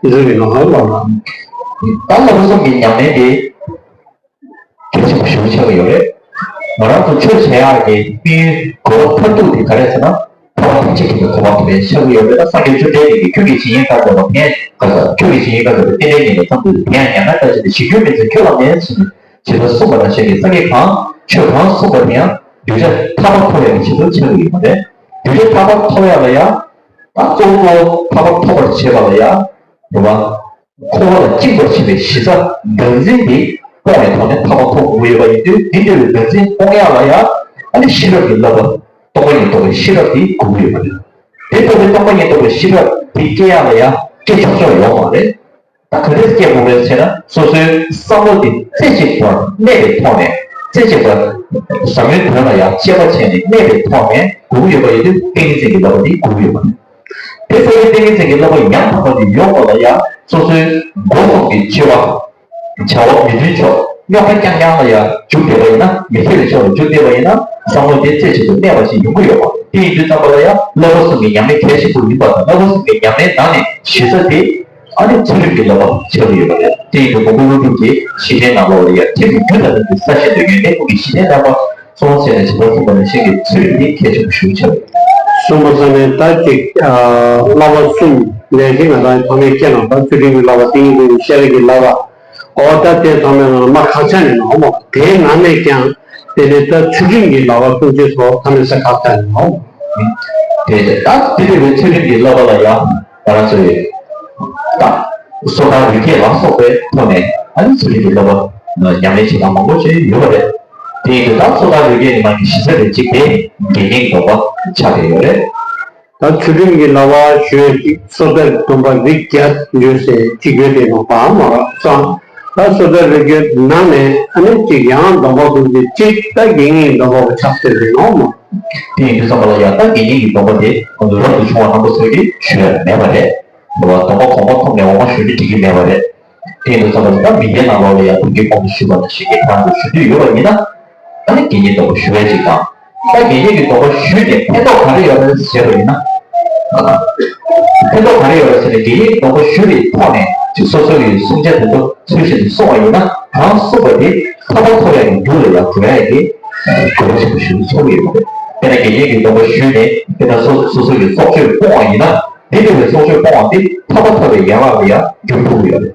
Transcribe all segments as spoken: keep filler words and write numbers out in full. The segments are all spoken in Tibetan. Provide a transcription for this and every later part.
ཟེར་བའི་ནང་ལ་ལ། ད་བསླབ་པ་གསུམ་གྱི་ཉམས་ལེན་དེ་གལ་ཆེན་པོ་ཞེ་པོ་ཆགས་ཀྱི་ཡོད་རེད། ང་རང་ཚོ་ཆོས་བྱེད་ཡག་གི་དམིགས་ཡུལ་གོ་བ་མཐར་ཐུག་དེ་ག་རེ་ཟེར་ན། ཐོབ་པ་ཐམས་ཅད་མཁྱེན་པའི་གོ་འཕང་ཐོབ་པའི་ཆགས་ཀྱི་ཡོད་རེད། ད་སངས་རྒྱས་བཅོམ་ལྡན་འདས་ཀྱིས་ཁྱོད་ཀྱི་བྱས་ཉེས་དག་སྒྲུབ་པ་ཕན། ག་ས་ཁྱོད་ཀྱི་བྱས་ཉེས་དག་སྒྲུབ་པ་ཏན་ཏན་ཉིད་ལ་ཙམ་དུ་ཕན་ཡང་ཉམས་ན་ལྟ་ཅི་སྟེ་ཞིག་ཁྱོད་མི་འཛིན་ཁྱོད་ལ་མེད་ཟེར་ནས་ཇི་ལྟར་གསུངས་པ་ནང་བཞིན་གྱི་སངས་རྒྱས་གང་ཆོས་གང་གསུངས་པ་དེ་ཡང་གདུལ་བྱ་ཐར་པ་ཐོབ་ཡག་གི་ཆེད་དུ་ཆགས་ཀྱི་ཡོད་མ་རེད། གདུལ་བྱ་ཐར་པ་ཐོབ་ཡག་ལ་ཡང་ད་གཙོ་བོ་ཐར་པ་ཐོབ་པར་བྱེད་པ་ལ་ཡང་རེད་བ། འཁོར་བ་ལ་བཅིངས་པར་བྱེད་པའི་གཞི་རྩ་བདག་འཛིན་དེ་སྤོང་བའི་ཐོག་ནས་ཐར་པ་ཐོབ་དགོས་ཡོད་པ་ཡིན་དུས། འདི་འདྲ་བའི་བདག་འཛིན་སྤོང་ཡག་ལ་ཡང་ཨ་ནི་ཤེས་རབ་ཀྱི་བསླབ་པ། སྟོང་པ་ཉིད་རྟོགས་པའི་ཤེས་རབ་དེ་དགོས་ཀྱི་ཡོད་པ་རེད། དེ་ལྟ་བུའི་སྟོང་པ་ཉིད་རྟོགས་པའི་ཤེས་རབ་དེ་སྐྱེ་ཡག་ལ་ཡང་སྐྱེ་ཆོག་ཆོག་ཡོད་མ་རེད། ད་ག་འདྲས་སྐྱེ་དགོས་རེད་ཟེར་ན། སོ་སོའི་བསམ་བློ་དེ་རྩེ་གཅིག་པར་གནས་པའི་ཐོག་ནས། རྩེ་གཅིག་པར་ཟབ་མོའི་དོན་ལ་ཡང་དཔྱད་པ་བྱས་ནས་གནས་པའི་ཐོག་ནས་དགོས་ཀྱི་ཡོད་པ་ཡིན་དུས་ཏིང་ངེ་འཛིན་གྱི་བསླབ་པ་དེ་དགོས་ཀྱི་ཡོད་པ་རེད། དེ་ལྟ་བུའི་ཏིང་ངེ་འཛིན་གྱི་བསླབ་པ་ཡང་དག་པ་དེ་ཡོང་བ་ལ་ཡང་སོ་སོའི་སྒོ་གསུམ་གྱི་སྤྱོད་པ། བྱ་བ་མི་མཐུན་ཕྱོགས་རྙོག་དྲ་རྐྱང་རྐྱང་ལ་ཡང་འཇུག་བསྡད་པ་ཡིན་ན། མི་འཐད་པའི་ཕྱོགས་ལ་འཇུག་བསྡད་པ་ཡིན་ན། བསམ་བློ་དེ་རྩེ་གཅིག་ཏུ་གནས་པ་ཞིག་ཡོང་གི་ཡོད་པ་རེད། དེ་ཡིན་དུས་ཙམ་པ་ལ་ཡང་བསླབ་པ་གསུམ་གྱི་ཉམས་ལེན་གལ་ཆེན་པོ་ཡིན་པ་དང་། བསླབ་པ་གསུམ་གྱི་ཉམས་ལེན་ནང་ནས་གཞི་རྩ་དེ་ཨ་ནི་ཚུལ་ཁྲིམས་ཀྱི་བསླབ་པ་ཆགས་ཀྱི་ཡོད་པ་རེད། དེ་ཡིན་དུས་མགོན་པོ་ཀླུ་སྒྲུབ་ཀྱིས་ཞི་བདེའི་ནང་ལོགས་ལ་ཡང་ཁྲིམས་ཀྱི་རྒྱུ་དང་ལྡན་པའི་ས་བཞིན་དུ་ཡོན་ཏན་ཀུན་གྱི་ཞི་བདེའི་རྣམ་པ། གསུངས་བྱས་ནས་བྱིན་པ་གསུངས་པ་ནང་བཞིན་གྱི་ཚུལ་ཁྲིམས་དེ་གལ་ཆེན་པོ་ཞེ་པོ་ཆགས་ཡོད། གསུངས་པ་ཙམ་ནས་ད་ཅིག་བསླབ་པ་གསུམ་ལས་ཀྱི་ང་རང་ཐོག་མའི་སྐད་ནང་ད་ཚུལ་ཁྲིམས་ཀྱི་བསླབ་པ། ཏིང་ངེ་འཛིན་ཤེས་རབ་ཀྱི་བསླབ་པ། འོ་ད་དེ་ཚང་མའི་ནང་ལ་མ་ཁག་ཆེ་ནས་ནོ་མོ། དེའི་ནང་ནས་ཀྱང་དེ་ནས་ད་ཚུལ་ཁྲིམས་ཀྱི་བསླབ་པ་གསུམ་ཆེན་སོགས་ཐ་མའི་ས་ཁག་ཆེ་ནས་ནོ་མོ། དེ་ད་དེ་འདྲ་བའི་ཚུལ་ཁྲིམས་ཀྱི་བསླབ་པ་ལ་ཡང་ང་རང་ཚོའི་ད་སོ་ཐར་རི་རྒྱལ་ལ་སོགས་པའི་ཐོག་ནས་ཨ་ནི་ཚུལ་ཁྲིམས་ཀྱི་བསླབ་པ་ཉམས་ལེན་བྱེད་སྟངས་མང་པོ་ཞིག་ཡོད་པ་རེད། དེ་ཡིན་དུས་ད་སོ་ཐར་རི་རྒྱལ་གྱི་ནང་གི་གཞི་རྩ་རེ་གཅིག་དེ་དགེ་བསྙེན་གྱི་སྡོམ་པ་ཆགས་བསྡད་ཡོད་རེད། ད་ཚུལ་ཁྲིམས་ཀྱི་བསླབ་པ་ཞུས་ཅིག་སོ་ཐར་སྡོམ་པ་རིགས་བརྒྱད་ཡོད་ཟེར་གཅིག་ཡོད་དེ་ནོ་པ་མ་ར་སང་། ད་སོ་ཐར་རི་རྒྱལ་ནང་ནས་ཨ་ནི་གཅིག་ཡང་སྡོམ་པ་ཀུན་གྱི་གཅིག་ད་དགེ་བསྙེན་གྱི་སྡོམ་པ་བོ་ཆགས་ཟེར་རེད་ནོ་མ། དེ་ཡིན་དུས་ཙམ་པ་ལ་ཡང་ད་དགེ་བསྙེན་གྱི་སྡོམ་པ་དེ་ང་ཚོ་རབ་ཏུ་བྱུང་བ་རྣམ་པ་ཚོས་ཀྱིས་ཞུ་ཡ་མེད་པ་རེད། སྡོམ་པ་གོང་མ་ཐོབ་ནས་འོག་མ་ཞུས་ན་འགྲིག་གི་མེད་པ་རེད། དེ་ཡིན་དུས་ཙམ་པ་ལ་ད་མི་སྐྱའི་ནང་ལོགས་ལ་ཡང་ཐུགས་ཀྱི་དགོངས་པ་ཞུས་པ་ནང་བཞིན་གྱི་ཁོ་རང་ཚོ་ཞུ་འདོད་ཡོད་པ་ཡིན་ན། ད་ནི་དགེ་བསྙེན་སྡོམ་པ་ཞུ་བའི་ཅིག་དང་། ད་དགེ་བསྙེན་གྱི་སྡོམ་པ་ཞུས་ཏེ་ཕན་ཐོགས་ག་རེ་ཡོད་རེད་ཟེར་བ་ཡིན་ན། ཕན་ཐོགས་ག་རེ་ཡོད་རེད་ཟེར་ན། དགེ་བསྙེན་གྱི་སྡོམ་པ་ཞུ་བའི་ཐོག་ནས་ཅིག་སོ་སོ་ཡི་བསྲུང་བྱ་དེ་ཚོ་ཚུལ་བཞིན་དུ་བསྲུང་བ་ཡིན་ན། གང་བསྲུངས་པ་དེ་ཐར་པ་ཐོབ་ཡག་གི་རྒྱུ་ལ་ཡང་འགྲོ་ཡག་གི་གོ་བ་ཆེན་པོ་ཞིག་ཚོར་གྱི་ཡོད་པ་རེད། དཔེར་ན་དགེ་བསྙེན་གྱི་སྡོམ་པ་ཞུས་ནས་དཔེར་ན་སོ་སོ་སོ་ཡི་སྲོག་གཅོད་སྤོང་བ་ཡིན་ན། དེ་འདྲ་བའི་སྲོག་གཅོད་སྤོང་བ་དེ་ཐར་པ་ཐོབ་པའི་ཡན་ལག་ལ་ཡང་འགྱུར་ཐུབ་ཀྱི་ཡོད་རེད།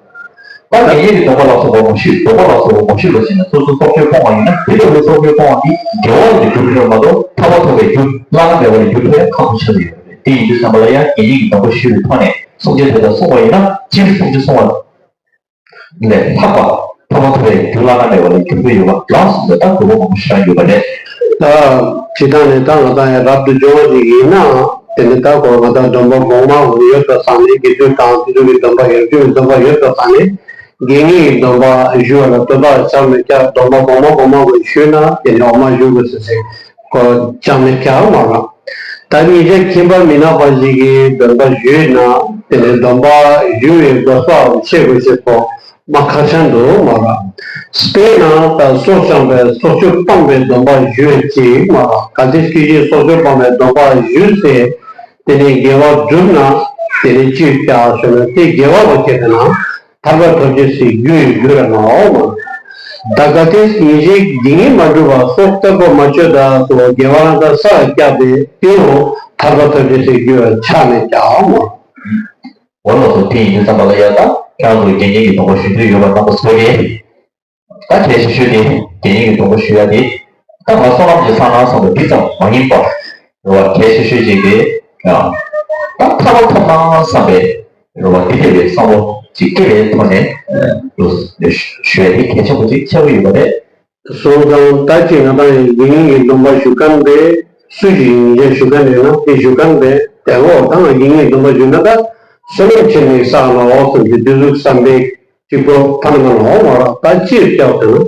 ད་དགེ་བསྙེན་གྱི་སྡོམ་པ་ལ་སོགས་པ་མ་ཞུས། སྡོམ་པ་ལ་སོགས་པ་མ་ཞུས་པ་ཞིག་ན་སོ་སོ་སྲོག་གཅོད་སྤོང་བ་ཡིན་ན། དེ་འདྲ་བའི་སྲོག་གཅོད་སྤོང་བ་འདི་དགེ་བ་ལ་འགྱུར་གྱི་རེད་མ་གཏོགས་ཐར་པ་ཐོབ་པའི་རྒྱུ་བླ་ན་མེད་པ་ལ་འགྱུར་ཐུབ་ཡ་ཁག་པོ་ཆགས་ཀྱི་ཡོད་རེད། དེ་ཡིན་དུས་ཙམ་པ་ལ་ཡང་དགེ་བསྙེན་གྱི་སྡོམ་པ་ཞུས་པའི་ཐོག་ནས་སྲོག་གཅོད་དེ་དག་བསྲུང་བ་ཡིན་ན། སྤྱིར་སྲོག་གཅོད་བསྲུང་བ་ལས་ལྷག་པ་ཐར་པ་ཐོབ་པའི་རྒྱུ་བླ་ན་མེད་པ་ལ་འགྱུར་གྱི་ཡོད་པ་ལ་སོགས་པའི་ད་གོ་བ་མང་པོ་ཞིག་ཡོད་པ་རེད། ད་སྤྱིར་བཏང་ནས་ད་ང་ད་ཡང་རབ་ཏུ་བྱུང་བ་ཞིག་ཡིན་ན། དེ་ནི་ད་གོ་ང་ད་སྡོམ་པ་གོང་མ་ཡོད་པ་ཙང་ནས། དགེ་ཚུལ་དང་དེ་ཚོ་གི་སྡོམ་པ་ཡོད། རྒྱུ་སྡོམ་པ་ཡོད་པ་ཙང་ནས་དགེ་བསྙེན་གྱི་སྡོམ་པ་ཞུ་བ་ལ་དོ་བདག་ཆགས་མི་རྒྱག་སྡོམ་པ་གོང་མ་གོང་མ་གོ་ཞུས་ན་དེ་ནི་འོ་མ་ཞུ་དགོས་ཟེར་ཟེར་གོ་ཆགས་མི་རྒྱག་མ་ར། ད་ཉེ་ཆར་ཁྱིམ་པ་མི་ནག་པ་ཞིག་གིས་སྡོམ་པ་ཞུས་ན། དེ་ནས་སྡོམ་པ་ཞུ་བའི་དགོས་པའམ་ཤེས་དགོས་ཤེས་པོ་མ་ཁག་ཆེན་འདུག་མ་ར། དཔེར་ན་ད་སྲོག་བཅད་པའི་སྲོག་གཅོད་སྤངས་པའི་སྡོམ་པ་ཞུ་བའི་ཅིག་མ་ར། གལ་ཏེ་སྐྱེས་ཆེན་སྲོག་གཅོད་སྤངས་པའི་སྡོམ་པ་ཞུས་ཚེ་དེ་ནས་དགེ་བ་བསྒྲུབས་ན། དེ་ནས་ཅི་ཡོད་ཀྱང་ཞུ་ན་དེ་དགེ་བ་ལ་སྐྱེས་པས་ན། ཐར་པ་ཐོབ་ཅེས་སི་རྒྱུ་ཡི་རྒྱུ་ར་ནའོ་མ། ད་ག་དེ་ཉིན་ཞིག་དགེ་བསྙེན་མ་བསྒྲུབ་པར་སྲོག་བཏབ་པ་མ་ཆོད་ད་སོ་དགེ་བ་རང་ད་ས་ལ་བཀྱག་སྟེ་དེའོ་ཐར་པ་ཐོབ་ཅེས་སི་རྒྱུ་ར་ཆགས་མེད་ཀྱང་མ། འོ་ལགས་སོ། དེ་ཡིན་དུས་ཙམ་པ་ལ་ཡ་ད་ཁྱེད་རང་ཚོ་དགེ་བསྙེན་གྱི་སྡོམ་པ་ཞུ་འདོད་ཡོད་པ་རྣམ་པ་ཚོ་གིས། ད་གལ་ཆེ་ཤོས་དེ་དགེ་བསྙེན་གྱི་སྡོམ་པ་ཞུ་ཡ་དེ། ད་ང་བསོད་ནམས་ཀྱི་ཚང་ནང་སོང་བའི་འདི་ཙམ་མ་ཡིན་པར། རེད་བ། གལ་ཆེ་ཤོས་ཅིག་དེ། ད་ཐར་པ་ཐོབ་ན་བསམ་པའི་རེད་བ། འདི་འདྲ་བའི་བསམ་བློ་ཅིག་སྐྱེ་བའི་ཐོག་ནས་ཞུ་ཡ་དེ་གལ་ཆེན་པོ་ཅིག་ཆགས་ཀྱི་ཡོད་པ་རེད། སོང་ཙང་ད་ཅིག་ང་ཏང་ཡང་དགེ་བསྙེན་གྱི་སྡོམ་པ་ཞུ་མཁན་དེ་སུ་ཞིག་ཡིན་ཞུ་མཁན་ཡོད་ན་དེ་ཞུ་མཁན་དེ་དེ་འོ་ད་ང་དགེ་བསྙེན་གྱི་སྡོམ་པ་ཞུ་ན་ད་བསོད་ནམས་ཆེ་ནས་བསགས་ལ་འོ་བསམ་གྱི་དེ་ཟུག་བསམ་པའི། གཅིག་པོ་ཕ་ན་མ་ནོ་མ་ར། ད་ཅིར་སྐྱབས་དང་།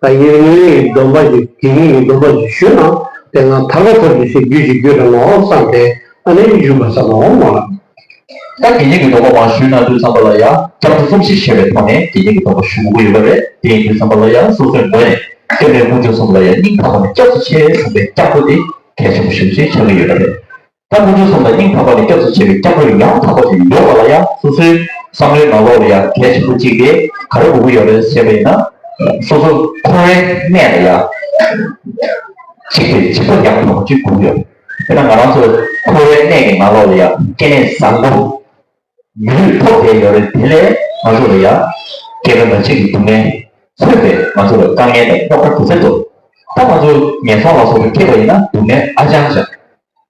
ད་ཡིན་ངེས་སྡོམ་པ་ཞིག་དགེ་བསྙེན་གྱི་སྡོམ་པ་ཞིག་ཞུས་ན་དེ་ང་ཐར་པ་ཐོབ་ཀྱི་ཞིག་རྒྱུ་ཞིག་རྒྱུ་ར་ནོ་བསམ་སྟེ་ཨ་ནི་ཞུ་བ་ས་ནོ་མ་ར། ད་དགེ་བསྙེན་གྱི་སྡོམ་པ་མ་ཞུས་ན་དུས་ཙམ་པ་ལ་ཡང་སྐྱབས་འགྲོ་གསུམ་བཞི་བྱས་པའི་ཐོག་ནས་དགེ་བསྙེན་གྱི་སྡོམ་པ་ཞུ་དགོས་ཀྱི་ཡོད་པ་རེད། དེ་ཡིན་དུས་ཙམ་པ་ལ་ཡང་སོ་སོའི་ངོས་ནས་སྐྱབས་གནས་དཀོན་མཆོག་གསུམ་ལ་ཡང་སྙིང་ཐག་པ་ནས་སྐྱབས་སུ་མཆི་ཟེར་བའི་སྐྱབས་འགྲོ་དེ་གལ་ཆེན་པོ་ཞེ་པོ་ཅིག་ཆགས་ཀྱི་ཡོད་པ་རེད། ད་དཀོན་མཆོག་གསུམ་ལ་སྙིང་ཐག་པ་ནས་སྐྱབས་སུ་མཆི་བའི་སྐྱབས་འགྲོ་ཡང་དག་པ་ཞིག་ཡོང་བ་ལ་ཡང་སོ་སོའི་ བསམ་བློའི་ནང་ལོགས་ལ་ཡང་གལ་ཆེན་པོ་གཅིག་དེ་ག་རེ་དགོས་ཀྱི་ཡོད་རེད་ཟེར་བ་ཡིན་ན། སོ་སོ་འཁོར་བའི་གནས་ལ་ཡང་གཅིག་དེ་འཇིགས་པ་ཡང་དག་པ་གཅིག་དགོས་ཀྱི་ཡོད་རེད། དཔེར་ན་ང་རང་ཚོ་འཁོར་བའི་གནས་ཀྱི་ནང་ལོགས་ལ་ཡང་སྐྱེ་གནས་བཟང་པོ་མི་ལུས་ཐོབ་བསྡད་ཡོད་རེད། དེ་ལས་ང་ཚོ་ལ་ཡང་སྐྱེ་བ་མ་མཆིས་ཀྱི་སྡུག་བསྔལ་མཚོན་པའི་ང་ཚོ་ལ་དཀའ་ངལ་དང་རྙོག་དྲ་ག་ཚོད་འདུག་ད་ང་ཚོ་ངན་སོང་ལ་སོགས་པ་སྐྱེས་པ་ཡིན་ན་སྡུག་བསྔལ་ཨ་ཅང་ཅང་།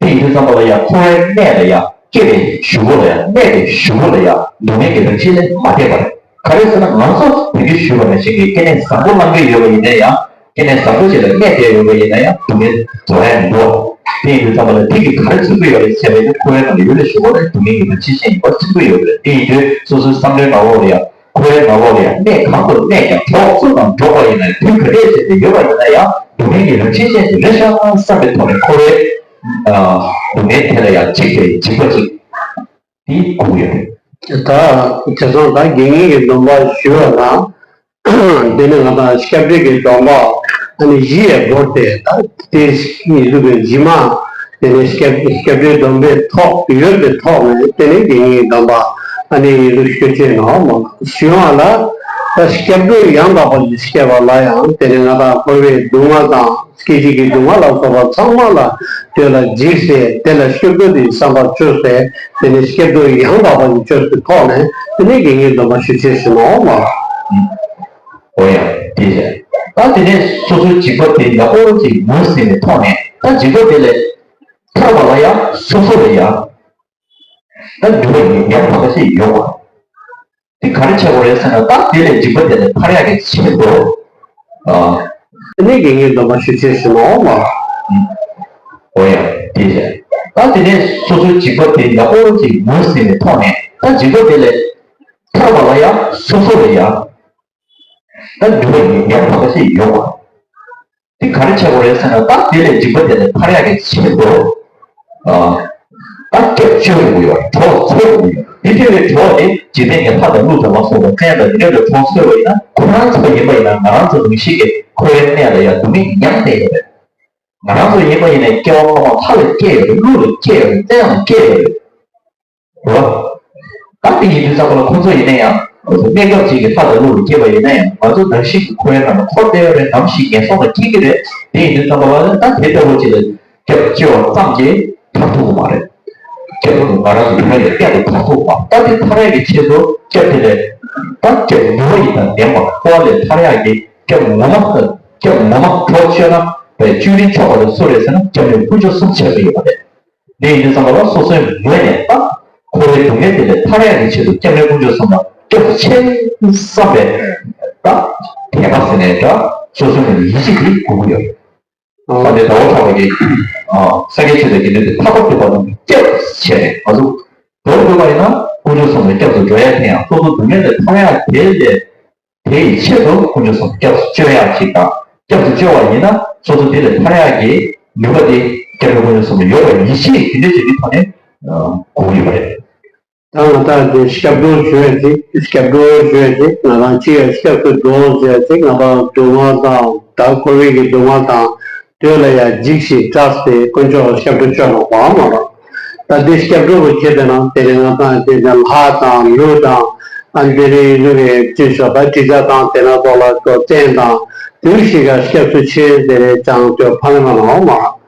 དེ་ཡིན་དུས་ཙམ་པ་ལ་ཡང་འཁོར་བའི་གནས་ལ་ཡང་སྐྱེ་བའི་གཞུག་གུ་ལ་ཡང་གནས་པའི་གཞུག་གུ་ལ་ཡང་སྡུག་བསྔལ་གྱི་རང་བཞིན་ལས་མ་འདས་པ་རེད། ག་རེ་ཟེར་ན་ང་ཚོ་བོད་ཀྱི་ཞུས་པ་ནང་བཞིན་གྱི་སྐྱེ་གནས་བཟང་པོ་བླང་གི་ཡོད་པ་ཡིན་ན་ཡང་། སྐྱེ་གནས་བཟང་པོ་ཅིག་ལ་གནས་བསྡད་ཡོད་པ་ཡིན་ན་ཡང་སྡུག་བསྔལ་རྫོགས་ཡ་མི་འདུག་དེ་ཡིན་དུས་ཙམ་པ་ལ་དེ་གིས་ག་རེ་མཚོན་གྱི་ཡོད་རེད་ཟེར་བ་ཡིན་ན། འཁོར་བའི་ནང་ལ་ཡུལ་ལ་ཞུགས་པ་ནི་སྡུག་བསྔལ་གྱི་རང་བཞིན་ཅན་ཡིན་པ་མཚོན་གྱི་ཡོད་རེད། དེ་ཡིན་དུས་སོ་སོའི་བསམ་བློའི་ནང་ལོགས་ལ་ཡང་འཁོར་བའི་ནང་ལོགས་ལ་ཡང་གནས་གང་དུ་གནས་ཀྱང་གྲོགས་སུ་དང་འགྲོགས་པ་ཡིན་ན་དུས་ག་འདྲས་བྱས་ཏེ་ཡོད་པ་ཡིན་ན་ཡང་སྡུག་བསྔལ་གྱི་རང་བཞིན་ཅན་ཞིག་རེད་ཤག་བསམ་པའི་ཐོག་ནས་འཁོར་བའི་སྡུག་བསྔལ་དེ་ལ་ཡང་འཇིགས་པའི་འཇིགས་པ་ཅིག་དེ་དགོས་ཀྱི་ཡོད་རེད། ད་དེ་སོང་ད་དགེ་བསྙེན་གྱི་སྡོམ་པ་ཞུ་བ་དང་། དེ་ནས་ང་དང་སྐྱབས་འགྲོའི་གི་སྡོམ་པ་ཨ་ནི་བཞི་ཡས་བོར་ཏེ། ད་དེ་ཉིད་ལུགས་ཀྱི་རྗེས་མ་དེ་ནས་སྐྱབས་སྐྱབས་འགྲོའི་སྡོམ་པའི་ཐོག་ཡོད་པའི་ཐོག་ནས་དེ་ནས་དགེ་བསྙེན་གྱི་སྡོམ་པ་ཨ་ནི་ཉིད་ལུགས་ཞུ་ཆེད་ནང་མ་ཞུ་བ་ལ། ད་སྐྱབས་འགྲོ་ཡང་དག་པ་ཞིག་སྐྱེ་བ་ལ་ཡང་དེ་ནས་ང་དང་འཁོར་བའི་སྡུག་བསྔལ་དང་། སྐད་ཅིག་གི་སྡུག་བསྔལ་ལ་སོགས་པ་ཚང་མ་ལ་དེ་ལ་འཇིགས་ཏེ་དེ་ལ་སྐྱོབ་འགྲོ་དེ་བསམ་པ་བཅོས་ཏེ། དེ་ནས་སྐྱབས་འགྲོ་ཡང་དག་པ་ཡི་བཅོས་ཏེ་ཐོག་ནས་དེ་ནས་དགེ་བསྙེན་སྡོམ་པ་ཞུ་ཆེད་ཞུ་ནོ་མ། འོ་ཡ། དེ་བྱས། ད་དེ་ནས་སོ་སོའི་འཇིགས་པ་དེ་ཡག་པོ་ཅིག་ངོས་ཟིན་པའི་ཐོག་ནས། ད་འཇིགས་པ་དེ་ལས་ཐར་བ་ལ་ཡང་སོ་སོ་ལ་ཡང་ད་འགྲོ་བའི་ཉམས་ཐག་པ་ཞིག་ཡོད་པ། དེ་ག་རེ་བྱེད་དགོས་རེད་ཟེར་ན། ད་དེ་ལས་འཇིགས་པ་དེ་ལས་ཐར་ཡག་གི་ཆེད་དུ། ཨ། དེ་ནས་དགེ་བསྙེན་སྡོམ་པ་ཞུ་ཆེད་ཞུ་ནོ་མ། འོ་ཡ། དེ་བྱས། ད་དེ་ནས་སོ་སོའི་འཇིགས་པ་དེ་ཡག་པོ་ཅིག་ངོས་ཟིན་པའི་ཐོག་ནས། ད་འཇིགས་པ་དེ་ལས་ཐར་བ་ལ་ཡང་སོ་སོ་ལ་ཡང་ད་འགྲོ་བའི་ཉམས་ཐག་པ་ཞིག་ཡོད་པ། དེ་ག་རེ་བྱེད་དགོས་རེད་ཟེར་ན། ད་དེ་ལས་འཇིགས་པ་དེ་ལས་ཐར་ཡག་གི་ཆེད་དུ། ཨ། ད་སྐྱབས་བཅོལ་དགོས་ཡོད་རེད། གྲོགས་འཚོལ་དགོས་ཡོད་རེད། དེ་འཚོལ་བའི་གྲོགས་དེ་འཇིག་རྟེན་གྱི་ལྷ་དང་ཀླུ་དང་ལ་སོགས་པ་མཚན་དང་དེ་འདྲ་ལ་གྲོགས་འཚོལ་བ་ཡིན་ན། ཁོ་རང་ཚོ་ཡིན་པ་ཡིན་ན། ང་རང་ཚོ་རང་བཞིན་གྱིས་འཁོར་བའི་གནས་ལ་ཡང་སྡུག་བསྔལ་མྱངས་བསྡད་ཡོད་རེད། ང་རང་ཚོ་ཡིན་པ་ཡིན་ན་སྐྱེ་བ་སྔ་མ་ལྷ་ལ་སྐྱེས་ཡོད་རེད། ཀླུ་ལ་སྐྱེས་ཡོད་རེད། བཙན་ལ་སྐྱེས་ཡོད་རེད། རེད་བ། ད་དེ་ཡིན་དུས་ཙམ་པ་ལ་ཁོ་ཚོ་ཡིན་ན་ཡང་། གནས་སྐབས་ཅིག་གི་ལྷ་དང་ཀླུ་རུ་སྐྱེས་པ་ཡིན་ན་ཡང་། ང་ཚོ་ནང་བཞིན་གྱི་འཁོར་བའི་ནང་ལ་འཁོར་བསྡད་ཡོད་རེད། ནམ་ཞིག་ངན་སོང་ལ་སྐྱེ་གི་རེད། དེ་ཡིན་དུས་ཙམ་པ་ལ་ད་དེ་ལྟ་བུ་ཅིག་ལ་སྐྱབས་བཅོལ་བ་ཙམ་གྱིས་ཐར་ཐུབ་ཀྱི་མ་རེད། སྐྱབས་ང་རང་ཚོ་མི་ལ་གཏན་དུ་ཐར་ཐུབ་པ། ད་དེ་ཐར་ཡག་གི་ཆེད་དུ་སྐྱབས་དེ་ལས། ད་སྐྱབས་ནུས་པ་ཡིན་དང་ལྡན་པ། འཁོར་བ་ལས་ཐར་ཡག་གི་སྐྱབས་ངོ་མ། སྐྱབས་ངོ་མ་གྲོགས་བཅོལ་ན་བའི་བཅོལ་རིན་ཆོག་པ་དེ་སུ་རེད་ཟེར་ན། སྐྱབས་གནས་དཀོན་མཆོག་གསུམ་ཆགས་ཀྱི་ཡོད་པ་རེད། དེ་ཡིན་དུས་ཙམ་པ་ལ་སོ་སོའི་ངོས་ནས་ད་འཁོར་བའི་སྡུག་བསྔལ་དེ་ལས་ཐར་ཡག་གི་ཆེད་དུ་སྐྱབས་གནས་དཀོན་མཆོག་གསུམ་ལ་སྐྱབས་སུ་མཆི་བསམ་པའི་ད་དད་པ་ཟེར་ནའི་འདྲ། སོ་སོའི་ངོས་ནས་ཡིད་ཆེས་དེ་དགོས་ཀྱི་ཡོད་རེད། ཨ། ད་ལྟའི་ཟླ་བ་གྲགས་པ་གིས། ཨ། སངས་རྒྱས་ཆོས་དང་དགེ་འདུན་དེ་ལྷག་པར་དུ་བ་དང་སྐྱབས་བྱས་ནས། ང་ཚོ་མདོར་བསྡུས་པ་ཡིན་ན་དཀོན་མཆོག་གསུམ་ལ་སྐྱབས་སུ་འགྲོ་ཡ་དེ་ཡང་སོ་སོ་སྡུག་བསྔལ་ལས་ཐར་ཡག་དེ་ལས། དེ་ཡི་ཆེད་དུ་དཀོན་མཆོག་གསུམ་སྐྱབས་སུ་བཅོལ་ཡག་ཅིག་དང་། སྐྱབས་སུ་བཅོལ་བ་ཡིན་ན་སོ་སོ་དེ་ལས་ཐར་ཡག་གི་ནུས་པ་དེ་སྐྱབས་གནས་དཀོན་མཆོག་གསུམ་ལ་ཡོད་པ་ཡིད་ཆེས་དེ་འདྲ་བྱེད་པའི་ཐོག་ནས་དགོས་ཀྱི་ཡོད་པ་རེད། ད་ང་དང་དེ་སྐྱབས་འགྲོ་ཞུ་ཡ་ཅིག་སྐྱབས་འགྲོ་ཞུ་ཡ་ཅིག་ང་རང་ཅི་ཡང་སྐྱབས་སུ་འགྲོ་ཟེར་ཡ་ཅིག་ང་དང་སྡུག་བསྔལ་དང་ད་འཁོར་བའི་གི་སྡུག་བསྔལ་དང་དེ་ལ་ཡ་འཇིགས་ཤིང་སྐྲག་སྟེ་དཀོན་མཆོག་སྐྱབས་འགྲོ་བཅོལ་ནོ་བ་མ་རེད། ད་འདི་སྐྱབས་འགྲོ་བོ་ཁྱེད་དེ་ན་དེ་རིང་ང་དང་དེ་ནས་ལྷ་དང་ཀླུ་དང་། ཨ། འདི་རིང་ལུག་གི་ཅི་ཞོག་ད་དྲི་ཆབ་དང་དེ་ན་ཐོག་ལ་ཀོ་བཙན་དང་དུག་ཤི་ག་སྐྱབས་སུ་མཆི་དེ་རེད་ཅང་དོ་ཕ་མེ་མ་ནོ་མ།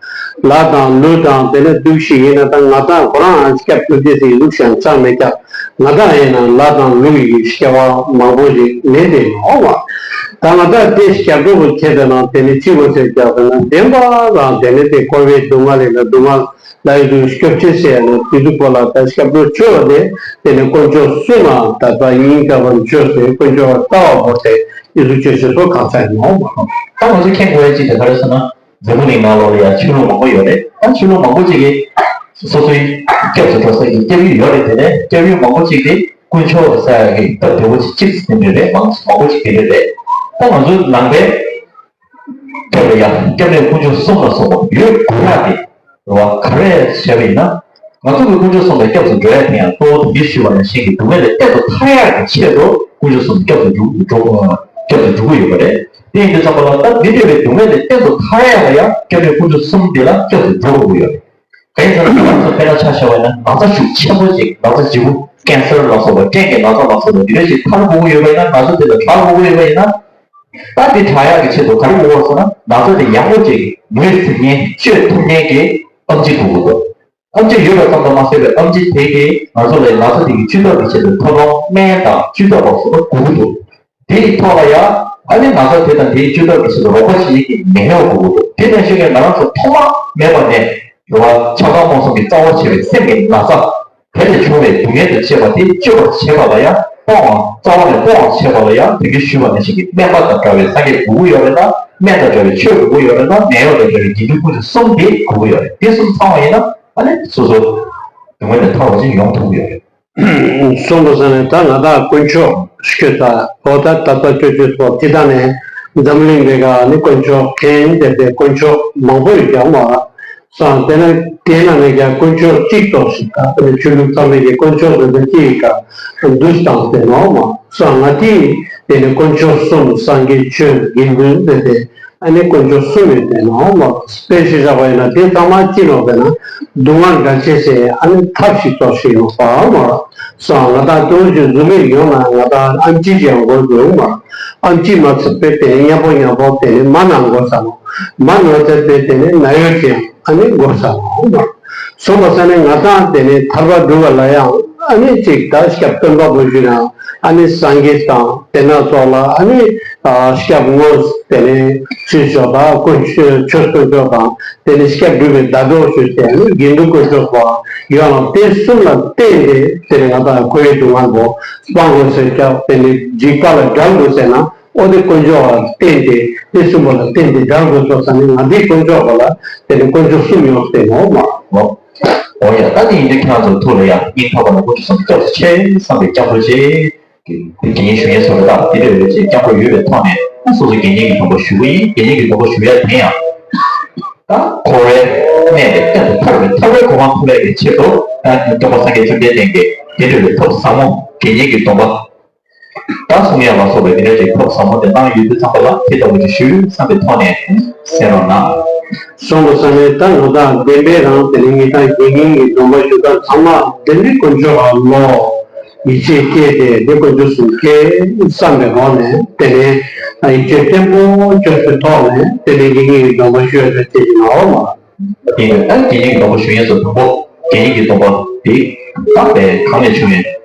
ལྷ་དང་ཀླུ་དང་དེ་ནས་དུག་ཤི་ཡིན་ན་ད་ང་དང་ཁོ་རང་ཨ་སྐྱབས་སུ་དེ་སི་ལུག་ཤང་ཚང་མེད་ཀྱང་ང་དང་ཡིན་ན་ལྷ་དང་ཀླུ་ཡི་སྐྱེ་བ་མང་པོ་ཞིག་ལེན་དེ་ནོ་མ། ད་ང་དང་དེ་སྐྱབས་འགྲོ་བོ་ཁྱེད་དེ་ན་དེ་ནས་ཅི་བོ་ཟེར་ཀྱང་ཟེར་ན་བདེན་པ་རང་དེ་ནས་དེ་འཁོར་བའི་སྡུག་བསྔལ་ལས་ན་སྡུག་བསྔལ། ལ་ཡི་དུ་སྐྱོབ་ཆེད་ཟེར་ནས་དེ་ཚོ་སྐོར་ལ་ད་སྐྱབས་འགྲོ་བཅོལ་བ་དེ་དེ་ནས་དཀོན་མཆོག་གསུམ་ལ་ད་ལྟ་སྙིང་ག་བར་བཅོལ་ཏེ་དཀོན་མཆོག་ལ་ལྟ་བ་བོར་ཏེ་ཡི་དུ་བཅོལ་ཆེད་སོ་གང་ཚ་ཡིན་ནོ་མ། ད་ང་ཚོས་མཁྱེན་དགོས་ཡ་ཅིག་དེ་ག་རེ་ཟེར་ན། འཛམ་བུ་གླིང་ནང་ལོགས་ལ་ཡང་ཆོས་ལུགས་མང་པོ་ཡོད་རེད། ད་ཆོས་ལུགས་མང་པོ་ཅིག་གིས་སོ་སོའི་སྐྱབས་སུ་འགྲོ་ས་ཀྱི་སྐྱབས་ཡུལ་ཡོད་རེད། དེ་ནས་སྐྱབས་ཡུལ་མང་པོ་ཅིག་དེ་དཀོན་མཆོག་ཟེར་ཡ་གི་སྟབས་བདེ་བོ་ཅིག་ཅིག་དེ་འདྲ་རེད། མང་མང་པོ་ཅིག་དེ་འདྲ་རེད། ད་ང་ཚོའི་ནང་པའི་སྐྱབས་ལ་ཡང་སྐྱབས་གནས་དཀོན་མཆོག་གསུམ་ལ་སོགས་པ་ཡོད་དགོས་ཡག་དེ་རེད་བ། ག་རེ་བྱས་པ་ཡིན་ན། ང་ཚོ་གི་དཀོན་མཆོག་གསུམ་ལ་སྐྱབས་སུ་འགྲོ་ཡག་དེ་ཡང་གཙོ་བོ་དེ་ཞུས་པ་ནང་བཞིན་གྱི་སྡུག་བསྔལ་ལས་གཏན་དུ་ཐར་ཡག་གི་ཆེད་དུ་དཀོན་མཆོག་གསུམ་སྐྱབས་སུ་འགྲོ་འགྲོ་སྐྱབས་སུ་འགྲོ་གི་ཡོད་པ་རེད། དེ་ཡིན་དུས་ཙམ་པ་ལ་ད་འདི་འདྲ་བའི་སྡུག་བསྔལ་ལས་གཏན་དུ་ཐར་ཡག་ལ་ཡང་སྐྱབས་གནས་དཀོན་མཆོག་གསུམ་དེ་ལ་སྐྱབས་སུ་འགྲོ་དགོས་ཀྱི་ཡོད་རེད། གང་ཡིན་ཟེར་ན་ང་ཚོ་དཔེར་ན་ཆ་བཞག་པ་ཡིན་ན་ན་ཚ་ཤུགས་ཆེན་པོ་ཅིག་ན་ཚ་ལྗིད་པོ་ཀན་སར་ལ་སོགས་པ་སྐྲན་གྱི་ན་ཚ་ལ་སོགས་པ་འདི་འདྲ་ཞིག་དྲག་དགོས་ཀྱི་ཡོད་པ་ཡིན་ན། ན་ཚ་དེ་ལ་དྲག་དགོས་ཀྱི་ཡོད་པ་ཡིན་ན། ད་དེ་དྲག་ཡག་གི་ཆེད་དུ་ག་རེ་དགོས་པ་ཟེར་ན། ན་ཚ་དེ་ཡག་པོ་ཅིག་ངོས་ཟིན་མཁན་བཅོས་ཐུབ་མཁན་གྱི་ཨེམ་ཆི་དགོས་ཀྱི་འདུག་ཨེམ་ཆི་ཡོད་པ་ཙམ་དུ་མ་ཟད་པའི་ཨེམ་ཆི་དེ་གིས་ང་ཚོ་ལ་ན་ཚ་དེ་གི་བཅོས་ཐབས་ཀྱི་ཆེད་དུ་ཐབས་ལམ་སྨན་དང་བཅོས་ཐབས་ལ་སོགས་པ་དགོས་ཀྱི་འདུག་དེའི་ཐོག་ལ་ཡང་ཨ་ནི་ན་ཚ་དེ་དང་དེའི་བཅོས་ཐབས་ཀྱི་ཆེད་དུ་རོགས་པ་བྱེད་མཁན་གྱི་ནད་གཡོག་དགོས་ཀྱི་འདུག་དེ་ནང་བཞིན་གྱི་ང་རང་ཚོ་ཐོག་མ་མེད་པ་ནས་རེད་བ། ཆགས་སྡང་རྨོངས་གསུམ་གྱི་རྩ་བ་བྱས་པའི་སེམས་ཀྱི་ན་ཚ། དེ་ལས་བྱུང་བའི་སྡུག་བསྔལ་དང་བཅས་པ་དེ་བཅོས་པར་བྱེད་པ་ལ་ཡང་སྤོང་བ། རྩ་བ་ནས་སྤོང་བར་བྱེད་པ་ལ་ཡང་དེ་སྔོན་ཞུས་པ་ནང་བཞིན་གྱི་སྨན་པ་དང་འདྲ་བའི་སངས་རྒྱས་དགོས་ཀྱི་ཡོད་རེད་ན། སྨན་དང་འདྲ་བའི་ཆོས་དགོས་ཀྱི་ཡོད་རེད་ན། ནད་གཡོག་དང་འདྲ་བའི་དགེ་འདུན་དཀོན་མཆོག་གསུམ་དེ་དགོས་ཀྱི་ཡོད་རེད། དེ་གསུམ་ཚང་བ་ཡིན་ན་ཨ་ནི་སོ་སོ་སྡུག་བསྔལ་ནས་ཐར་བ་ཅིག་ཡོང་ཐུབ་ཀྱི་ཡོད་རེད། གསུངས་པ་ས་ནས་ད་ང་དང་དཀོན་མཆོག་ཤོད་ས་འོ་ད་ད་ལྟ་སྤྱོད་སྤྱོད་སོགས་དེ་དག་ནས་འཛམ་གླིང་འདི་ག་ནི་དཀོན་མཆོག་མཁན་དེ་དེ་དཀོན་མཆོག་མང་པོ་ཡོད་ཀྱང་མ་སོང་། དེ་ན་དེ་ན་ནས་ཀྱང་དཀོན་མཆོག་གཅིག་ཏོག་ཞིག་ག་དེ་ནས་ཆོས་ལུགས་ཚང་མས་ཀྱི་དཀོན་མཆོག་དེ་དེ་གཅིག་ག་འདུས་བཏང་སྟེ་ནོ་མ་སོང་། ང་དེ་དེ་ནས་དཀོན་མཆོག་གསུམ་སངས་རྒྱས་ཆོས་དགེ་འདུན་དེ་དེ། ཨ་ནི་དཀོན་མཆོག་གསུམ་ཡོད་དེ་ནོ་མ། དཔེ་ཞིག་བཞག་པ་ཡིན་ན་དེ་ཚང་མ་ཅི་ནོ་ཟེར་ན་སྡུག་བསྔལ་འགལ་བྱེད་ཟེར་ཨ་ནི་ཐབས་ཤིག་གཏོར་ཞིག་ཡོང་པ་མ། སོང་ང་དང་དུང་ཅིག་གཟུགས་པོ་ཡོང་ན་ང་དང་ཨམ་ཆི་ཅིག་ཡང་འགོར་དགོས་མ། ཨམ་ཆི་མ་ཚད་པའི་དེ་ནི་མཉམ་པོ་མཉམ་པོ་དེ་ནི་མ་ན་འགོར་ས་ནོ། མ་ན་ཚད་པའི་དེ་ནི་ན་ཡོད་ཀྱང་ཨ་ནི་འགོར་ས་ནོ་མ། སོང་བ་ས་ནས་ང་དང་དེ་ནས་ཐར་པ་སྒྲུབ་པ་ལ་ཡང་ཨ་ནི་ཅིག་ད་སྐྱབས་སྟོན་པ་པོ་ཞུ་ན་ཨ་ནི་སངས་རྒྱས་དང་དེ་ན་སོགས་ལ་ཨ་ནི་སྐྱབས་དངོས་དེ་ནས་ཚུལ་ཤོག་དང་དཀོན་མཆོག་ཆོས་དཀོན་མཆོག་དང་དེ་ནས་སྐྱབས་སྒྲུབ་པའི་ཟླ་གྲོགས་ཞུ་དེ་ཨ་ནི་དགེ་འདུན་དཀོན་མཆོག་སོགས་ཡོད་ལ་དེ་གསུམ་ལ་བརྟེན་ཏེ་དེ་ནས་ང་དང་འཁོར་བའི་སྡུག་བསྔལ་པོ་སྤང་དགོས་ཟེར་སྐྱབས་དེ་ནས་འཇིགས་པ་ལ་བསྒྲལ་དགོས་ཟེར་ན། ཨོ་དེ་དཀོན་མཆོག་ལ་བརྟེན་ཏེ་དེ་གསུམ་པོ་ལ་བརྟེན་ཏེ་བསྒྲལ་དགོས་སོ་ས་ནི་ང་འདིའི་དཀོན་མཆོག་པོ་ལ་དེ་ནི་དཀོན་མཆོག་གསུམ་ཡོད་དེ་ནོ་མ། ཨོ། ཨོ་ཡ་ད་དེ་ཡིན་དུས་ཁྱེད་རང་ཚོ་ཐུགས་ལ་ཡ་སྙིང་ཐག་པ་ནས་དཀོན་མཆོག་གསུམ་སྐྱབས་སུ་མཆི་བསམ་པའི་སྐྱབས་འགྲོ་བྱེད། དེ་དགེ་བསྙེན་ཞུ་མཁན་སོགས་ལ་ད་དེ་འདྲ་ཡོད་ཅེས་སྐྱབས་འགྲོ་ཡོད་པའི་ཐོག་ནས་ད་སོ་སོ་དགེ་བསྙེན་གྱི་སྡོམ་པ་ཞུ་གི་ཡིན། དགེ་བསྙེན་གྱི་སྡོམ་པ་ཞུ་ཡ་དེ་ཡང་ད་འཁོར་བའི་གནས་ལས་གཏན་དུ་ཐར་བའི་ཐར་པའི་གོ་འཕང་ཐོབ་ཡ་གི་ཆེད་དུ་ད་སྟོན་པ་སངས་རྒྱས་བཅོམ་ལྡན་འདས་ཀྱིས་དེ་འདྲ་བའི་ཐབས་ཟབ་མོ་དགེ་བསྙེན་གྱི་སྡོམ་པ། ད་གསུང་ཡ་ལ་སོགས་པའི་དེ་འདྲ་ཅིག་ཐོབ་ཟབ་མོ་དེ་གནང་ཡོད་དུས་ཙམ་པ་ལ་དེ་ལྟ་བུ་ཅིག་ཞུ་བསམ་པའི་ཐོག་ནས་གསན་རོགས་གནང་། སོང་བ་ས་ནས་ད་ང་དང་བདེན་པའི་རང་དེ་ནི་ངེད་དང་དགེ་བསྙེན་གྱི་སྡོམ་པ་ཞུ་སྟངས་ཚང་མ་བདེན་པའི་དཀོན་མཆོག་ལ་བློ་ཡིད་ཆེས་སྐྱེས་ཏེ་དེ་དཀོན་མཆོག་གསུམ་སྐྱེས་བསམ་པའི་འོག་ནས་དེ་ནས་ཡིད་ཆེས་བརྟན་པོ་བཅོས་པའི་ཐོག་ནས་དེ་ནས་དགེ་བསྙེན་གྱི་སྡོམ་པ་ཞུ་ཡ་ལ་བྱེད་ཀྱི་མ་འོ་མ། དེ་ཡང་ད་དགེ་བསྙེན་གྱི་སྡོམ་པ་ཞུ་མཁན་ཚོ་དང་པོ་དགེ་བསྙེན་གྱི་སྡོམ་པ་དེ་ད་པའི་གང་ནས་བྱུང་བའི་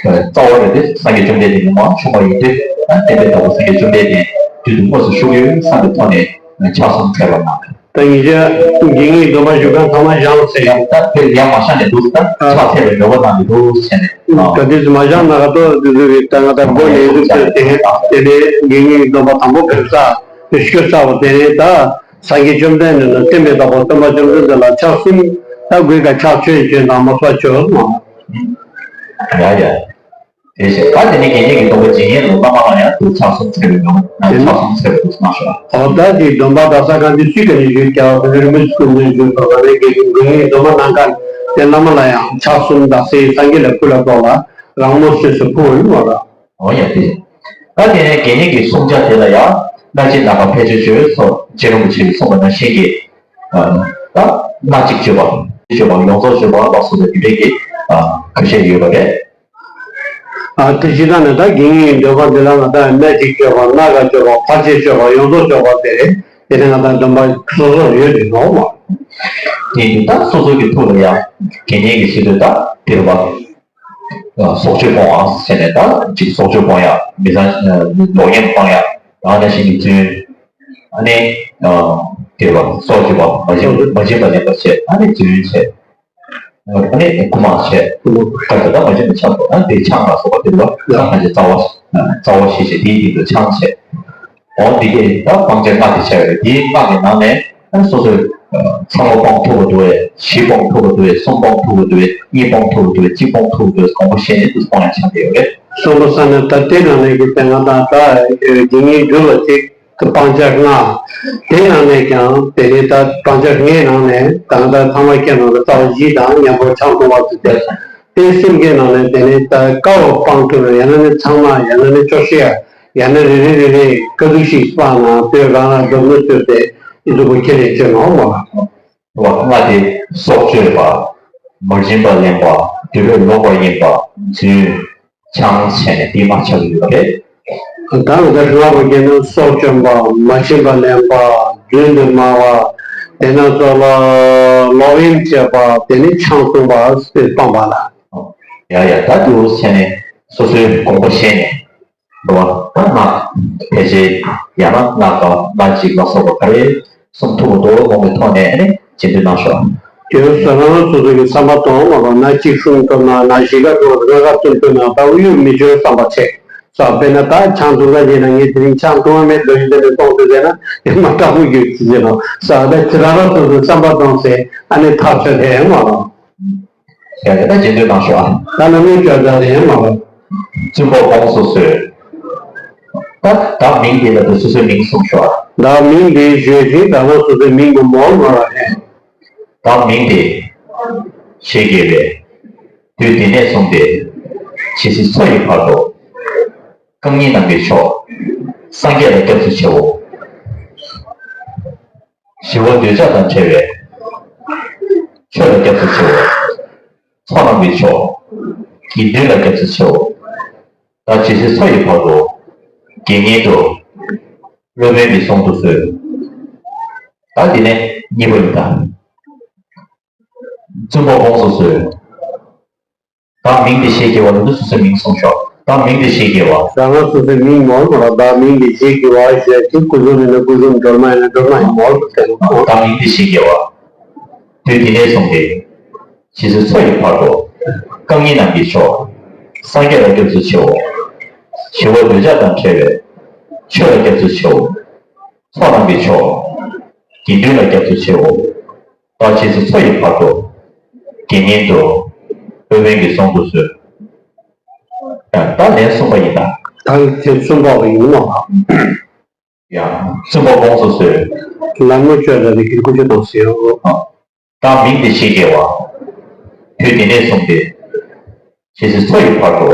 རྩ་བ་རེད་དེ། སངས་རྒྱས་བཅོམ་ལྡན་འདས་ནས་མར་བྱུང་བ་ཡིན་དུས་ད་བསྟན་པའི་བདག་པོ་སངས་རྒྱས་བཅོམ་ལྡན་འདས་མདུན་དུ་དངོས་སུ་བཞུགས་ཡོད་བསམ་པའི་ཐོག་ནས་ཕྱག་གསུམ་འཚལ་བ་གནང་། ད་ངེད་ཅག་དགེ་བསྙེན་གྱི་སྡོམ་པ་ཞུ་མཁན་ཚང་མ་བཞེངས་ཟེར་ཡང་ད་དེ་ཡང་མ་བཞེངས་ནས་འདུག་ད་ཕྱག་འཚལ་བའི་མོས་པ་གནང་གི་འདུག་བྱས་ནས་ག་དུས་སུ་མ་བཞེངས་ན་ག་ཏོ་དུས་དུས་ད་ང་ད་སྒོ་ནས་འདུག་ཟེར་དེ་དེ་ནས་དགེ་བསྙེན་གྱི་སྡོམ་པ་དང་པོ་ཕེབས་ས་དེ་ཤོད་ས་བ་དེ་ནས་ད། སངས་རྒྱས་བཅོམ་ལྡན་འདས་ནི་བསྟན་པའི་བདག་པོ་སྟོན་པ་བཅོམ་ལྡན་འདས་ལ་ཕྱག་གསུམ་ད་དགོས་ཀ་ཕྱག་མཆོད་བྱོས་དང་མ་སོགས་བྱོས་ལ། ཡ་ཡ། དེ་བཞིན་ད་དེ་ནི་དགེ་བསྙེན་གྱི་སྡོམ་པ་བྱེད་མཁན་ལ་བླ་མ་ལ་ཡང་དུ་ཕྱག་གསུམ་འཚལ་བའི་ངོ་ཕྱག་གསུམ་འཚལ་བའི་སྐུ་གནང་ཤོག་འོ་ད་དེ་སྡོམ་པ་ད་ས་གང་དུ་ཅི་ག་ནས་ཞུས་ཀྱང་རིན་པོ་ཆེ་སྐུ་མདུན་ཞུས་པ་ལ་ནས་དགེ་བསྙེན་གྱི་སྡོམ་པ་གནང་མཁན་དེ་བླ་མ་ལ་ཡང་ཕྱག་གསུམ་དང་སའི་སངས་རྒྱས་ལ་སྐུ་ལ་བསྟོད་ལ་རང་མོས་སུ་ཕུལ་བ་ཡིན་མ་ར། འོ་ཡ་དེ། ད་དེ་ནས་དགེ་བསྙེན་གྱི་སྲུང་བྱ་དེ་ལ་ཡང་སྔ་ཕྱི་ནམ་མཁའ་ཕལ་ཆེར་བརྗོད་སོགས་རྗེ་རིན་པོ་ཆེ་གིས་གསུངས་པ་ནང་བཞིན་གྱི། ད་སྔ་གཅིག་བརྗོད་པ། གཅིག་བརྗོད་པ་ཡོངས་རྫོགས་བརྗོད་པ་ལ་སོགས་པའི་དེ་འདྲའི་གི་ཁ་ཤས་ཡོད་པ་རེད། ཨ་དེ་ཇི་ལྟར་ན་ད་དགེ་བསྙེན་གྱི་འདོད་པ་འདི་ལ་ང་དང་སྔ་གཅིག་བརྗོད་པ་སྔ་ག་བརྗོད་པ་ཕལ་ཆེར་བརྗོད་པ་ཡོངས་རྫོགས་བརྗོད་པ་དེ་རེད། དེ་ནས་ང་དང་འདོན་པ་སོ་སོར་ཡོད་དེ་ནོ་མ། དེ་ཡིན་ད་སོ་སོ་གི་ཐུགས་ལ་ཡང་དགེ་བསྙེན་གྱི་སྤྱི་དོན་ད་དེ་རེད་པ། སྲོག་གཅོད་སྤོང་བ་ཟེར་ནས་ད་ཅིག་སྲོག་གཅོད་སྤོང་ཡ་མི་ཚང་ལོག་གཡེམ་སྤང་ཡ་རང་ནང་བཞིན་གྱི་རྫུན། ཨ་ནི་དེ་བ་སྲོག་གཅོད་པ་མ་བྱིན་མ་བྱིན་པ་ལེན་པ་བྱས། ཨ་ནི་རྫུན་བྱས། ཨ་ནི་རྐུ་མ་བྱས། ད་ད་མ་བྱིན་པ་ཆགས་སོང་། ཨ་ནི་དེ་ཆང་ལ་སོགས་པ་དེ་ལ་ད་ང་ཚོ་རྩ་བ་རྩ་བ་ཞེས་བྱས་དེའི་སྟེང་དུ་ཆང་བྱས། འོ་འདི་གས་ད་སྤང་བྱ་ལྔ་དེ་ཆགས་ཡོད་རེད། དེའི་ལྔ་གི་ནང་ནས་ཨ་སོ་སོས་ཚང་མ་སྤོང་ཐུབ་པ་འདུག་བས། བཞི་སྤོང་ཐུབ་པ་འདུག་བས། གསུམ་སྤོང་ཐུབ་པ་འདུག་བས། གཉིས་སྤོང་ཐུབ་པ་འདུག་བས། གཅིག་སྤོང་ཐུབ་པ་འདུག་བས། དང་པོ་བཤད་ནས་དུ་སྤོང་ཡང་ཆགས་ཀྱི་ཡོད་རེད། སོ་སོ་ས་ནས་ད་ལྟའི་ནང་ནས་ཀྱི་དེ་ང་དང་ད་དགེ་བསྙེན་རྒྱུ་ལ་ཅིག་ཏུ་སྤང་བྱ་ལྔ། དེ་ནང་ནས་ཀྱང་དེ་ནས་ད་སྤང་བྱ་ལྔའི་ནང་ནས་ད་ང་དང་ཚང་མ་མཁྱེན་ནོ་ལ་རྩ་བ་བཞི་དང་མཉམ་པོ་ཆང་འཐུང་བ་ཚུལ་དེ་དེ་གསུམ་གའི་ནང་ནས་དེ་ནས་ད་དཀའ་བ་སྤང་ཐུབ་ན་ཡང་ན་ནི་ཚང་མ་ཡང་ན་ནི་ཅོག་ཤེས་ཡ། ཡང་ན་རེ་རེ་རེ་རེ་དཀའ་སྡུག་ཞིག་སྤངས་ན་དོན་རང་ལ་སྡོམ་ནོ་ཟེར་ཏེ་ཨི་ཟུ་པོ་ཁྱེར་ནས་བྱོན་ནོ་མ། ལྔ་དེ་སྲོག་གཅོད་པ། མ་བྱིན་པ་ལེན་པ། དུད་འགྲོ་ལོག་པར་གཡེམ་པ། རྫུན། ཆང་བྱས་ནས་དེ་ལྔ་ཆགས་ཀྱི་ཡོད་པ་རེད། ད་ལྟ་ལྔ་པོ་བརྒྱད་ནི་སྲོག་གཅོད་པ། མ་བྱིན་པ་ལེན་པ། རྫུན་དུ་སྨྲ་བ། དེ་ནས་སོགས་ལ་ལོག་གཡེམ་བྱེད་པ། དེ་ནས་ཆང་འཐུང་བ་སྤངས་པ་ལ། ཡ་ཡ། ད་དེ་འུ་བྱས་ནས་སོ་སོའི་དགོངས་པ་བཞེས་ནས། འགྲོ་བ་ད་སྔགས་ཕལ་ཆེར་ཡང་ན་སྔགས་ཀ་སྔགས་གཅིག་ལ་སོགས་པ་ག་རེ་གསུང་ཐུབ་པ་འདུག་དགོངས་པའི་ཐོག་ནས་ཨ་ནི་རྗེས་ཟློས་གནང་ཤོག་དེ་བཟོ་ན་སོ་སོ་གི་བསམ་པ་གཏོང་མ་གཏོང་ན་གཅིག་གསུང་ཐུབ་ན་ན་བཞི་ཀ་ཐུབ་ལྔ་ཀ་ཐུབ་ཐུབ་ན་ད་གཡུག་མི་འཇོལ་བསམ་པ་ཆེ་ས། དཔེར་ན་ད་ཆང་འཐུང་ག་བྱས་ན་ངས་དེ་རིང་ཆང་འཐུང་བ་མེད་འགྲོ་ཡིན་དེ་ནས་གཏོང་ཐུབ་ཟེར་ན་དེ་མ་དྲག་པོ་རྒྱུ་ཅི་ཟེར་ནོ་ས། ད་ཁྱེད་རང་རང་སོ་སོའི་བསམ་པ་གཏོང་ཟེར་ཨ་ནི་ཐག་ཆོད་དེ་མ་གཏོང་། ཡ་ཡ། ད་རྗེས་ཟློས་གནང་ཤོག་ཨ། ད་ལམ་ལུགས་བཅོས་ད་རེད་མ་རེད། བཙུན་པ་གོང་སོ་སོས། ད་ད་མིང་དེ་ལ་དུ་སོ་སོའི་མིང་གསུངས་ཤོག་ཨ། ད་མིང་དེ་ཞུས་ཅིག་ད་ལོ་སོ་སོའི་མིང་དུ་མོལ་མ་ར་ཧེ། ད་མིང་དེ་ཞེས་དགྱེས་པས། དུས་དེ་ནས་བཟུང་སྟེ་ཇི་སྲིད་འཚོ་ཡི་བར་དུ། རྐང་གཉིས་རྣམས་ཀྱི་མཆོག་སངས་རྒྱས་ལ་སྐྱབས་སུ་མཆིའོ། ཞི་བ་འདོད་ཆགས་དང་བྲལ་བའི་ཆོས་ལ་སྐྱབས་སུ་མཆིའོ། ཚོགས་རྣམས་ཀྱི་མཆོག་དགེ་འདུན་ལ་སྐྱབས་སུ་མཆིའོ། ད་ཇི་སྲིད་འཚོ་ཡི་བར་དུ་དགེ་བསྙེན་དུ་སློབ་དཔོན་གྱིས་གསུང་དུ་གསོལ། ད་འདི་ནས་གཉིས་པ་ཡིན་ད། བཙུན་པ་གོང་སོ་སོས། ད་མིང་འདི་ཞེས་དགྱེས་པ་ལ་དུ་སོ་སོའི་མིང་གསུངས་ཤོག་ད་མིང་འདི་ཞེས་དགྱེས་པ། ད་ང་སོ་སོའི་མིང་མོལ་མ་ལ་ད་མིང་འདི་ཞེས་དགྱེས་པ་ཞེས་ཀྱི་སྐུ་གཟུགས་ཡིན་ན་སྐུ་གཟུགས་སྒྲོལ་མ་ཡིན་ན་སྒྲོལ་མ་ཡིན་མོལ་དུ་ཟེར་ནོ། ད་མིང་འདི་ཞེས་དགྱེས་པ། དུས་འདི་ནས་བཟུང་སྟེ། ཇི་སྲིད་འཚོ་ཡི་བར་དུ། རྐང་གཉིས་རྣམས་ཀྱི་མཆོག་སངས་རྒྱས་ལ་སྐྱབས་སུ་མཆིའོ། ཞི་བ་འདོད་ཆགས་དང་བྲལ་བའི་ཆོས་ལ་སྐྱབས་སུ་མཆིའོ། ཚོགས་རྣམས་ཀྱི་མཆོག་དགེ་འདུན་ལ་སྐྱབས་སུ་མཆིའོ། ད་ཇི་སྲིད་འཚོ་ཡི་བར་དུ། དགེ་བསྙེན་དུ་སློབ་དཔོན་གྱིས་གསུང་དུ་གསོལ། ཡང་ད་ལན་གསུམ་པ་ཡིན་ད། ད་ལན་གསུམ་པ་ཡིན་ནོ། ཡང་བཙུན་པ་གོང་སོ་སོས། ལམ་ལུགས་བཅོས་ད་རེ་གི་ཀུ་ཅོ་དང་ཟེར་ཡོང་། ད་མིང་འདི་ཞེས་དགྱེས་པ། དུས་འདི་ནས་བཟུང་སྟེ། ཇི་སྲིད་འཚོ་ཡི་བར་དུ།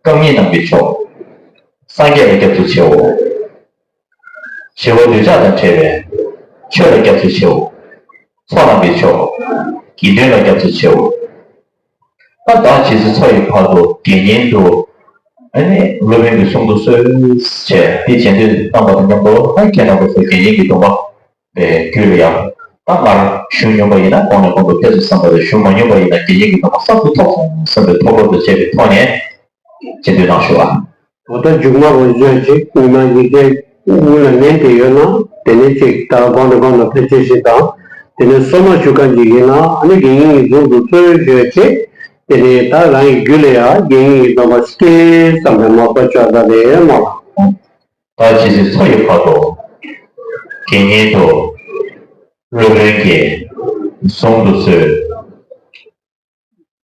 རྐང་གཉིས་རྣམས་ཀྱི་མཆོག་སངས་རྒྱས་ལ་སྐྱབས་སུ་མཆིའོ། ཞི་བ་འདོད་ཆགས་དང་བྲལ་བའི་ཆོས་ལ་སྐྱབས་སུ་མཆིའོ། ཚོགས་རྣམས་ཀྱི་མཆོག་དགེ་འདུན་ལ་སྐྱབས་སུ་མཆིའོ། ད་བདག་ཇི་སྲིད་འཚོ་ཡི་བར་དུ་དགེ་བསྙེན་དུ། ཨ་ནི་སློབ་དཔོན་གྱིས་གསུང་དུ་གསོལ་བྱས་ཏེ་རྗེས་ཟློས་བཏང་བ་དང་མཉམ་དུ་ད་ཁྱེད་རྣམ་པ་ཚོས་དགེ་བསྙེན་གྱི་སྡོམ་པ་པའི་རྒྱུད་ལ་ཡང་ད་སྔར་ཞུ་མྱོང་བ་ཡིན་ན་གོང་ནས་གོང་དུ་འཕེལ་དུ་བསམ་པ་རེད། ཞུ་མ་མྱོང་བ་ཡིན་ན་དགེ་བསྙེན་གྱི་སྡོམ་པ་གསར་དུ་ཐོབ་སོང་བསམ་པའི་ཐོག་ལོག་ཏུ་བྱས་པའི་ཐོག་ནས་རྗེས་ཟློས་གནང་ཞུ་བ། འོ་ད་མཇུག་མ་བོ་བཟོས་ཅིག་ཉི་མ་ཡི་གེ་དངུལ་ལ་ནན་ཏེ་ཡོད་ན་དེ་ནས་ཅིག་ད་གོང་ནས་གོང་དུ་འཕེལ་ཆེ་ཞིག་དང་དེ་ནས་སོ་མ་ཞུ་མཁན་ཅིག་ཡིན་ན་ཨ་ནི་དགེ་བསྙེན་གྱི་གཟུགས་སུ་གསོལ་བཞོས་ཅིག་དེ་ནས་ད་རང་གི་རྒྱུད་ལ་ཡང་དགེ་བསྙེན་གྱི་སྡོམ་པ་སྐྱེས་བསམ་པའི་མོས་པ་བཅོས་ད་རེད་མ། ད་ཇི་སྲིད་འཚོ་ཡི་བར་དུ། དགེ་བསྙེན་དུ། སློབ་དཔོན་གྱིས། གསུང་དུ་གསོལ།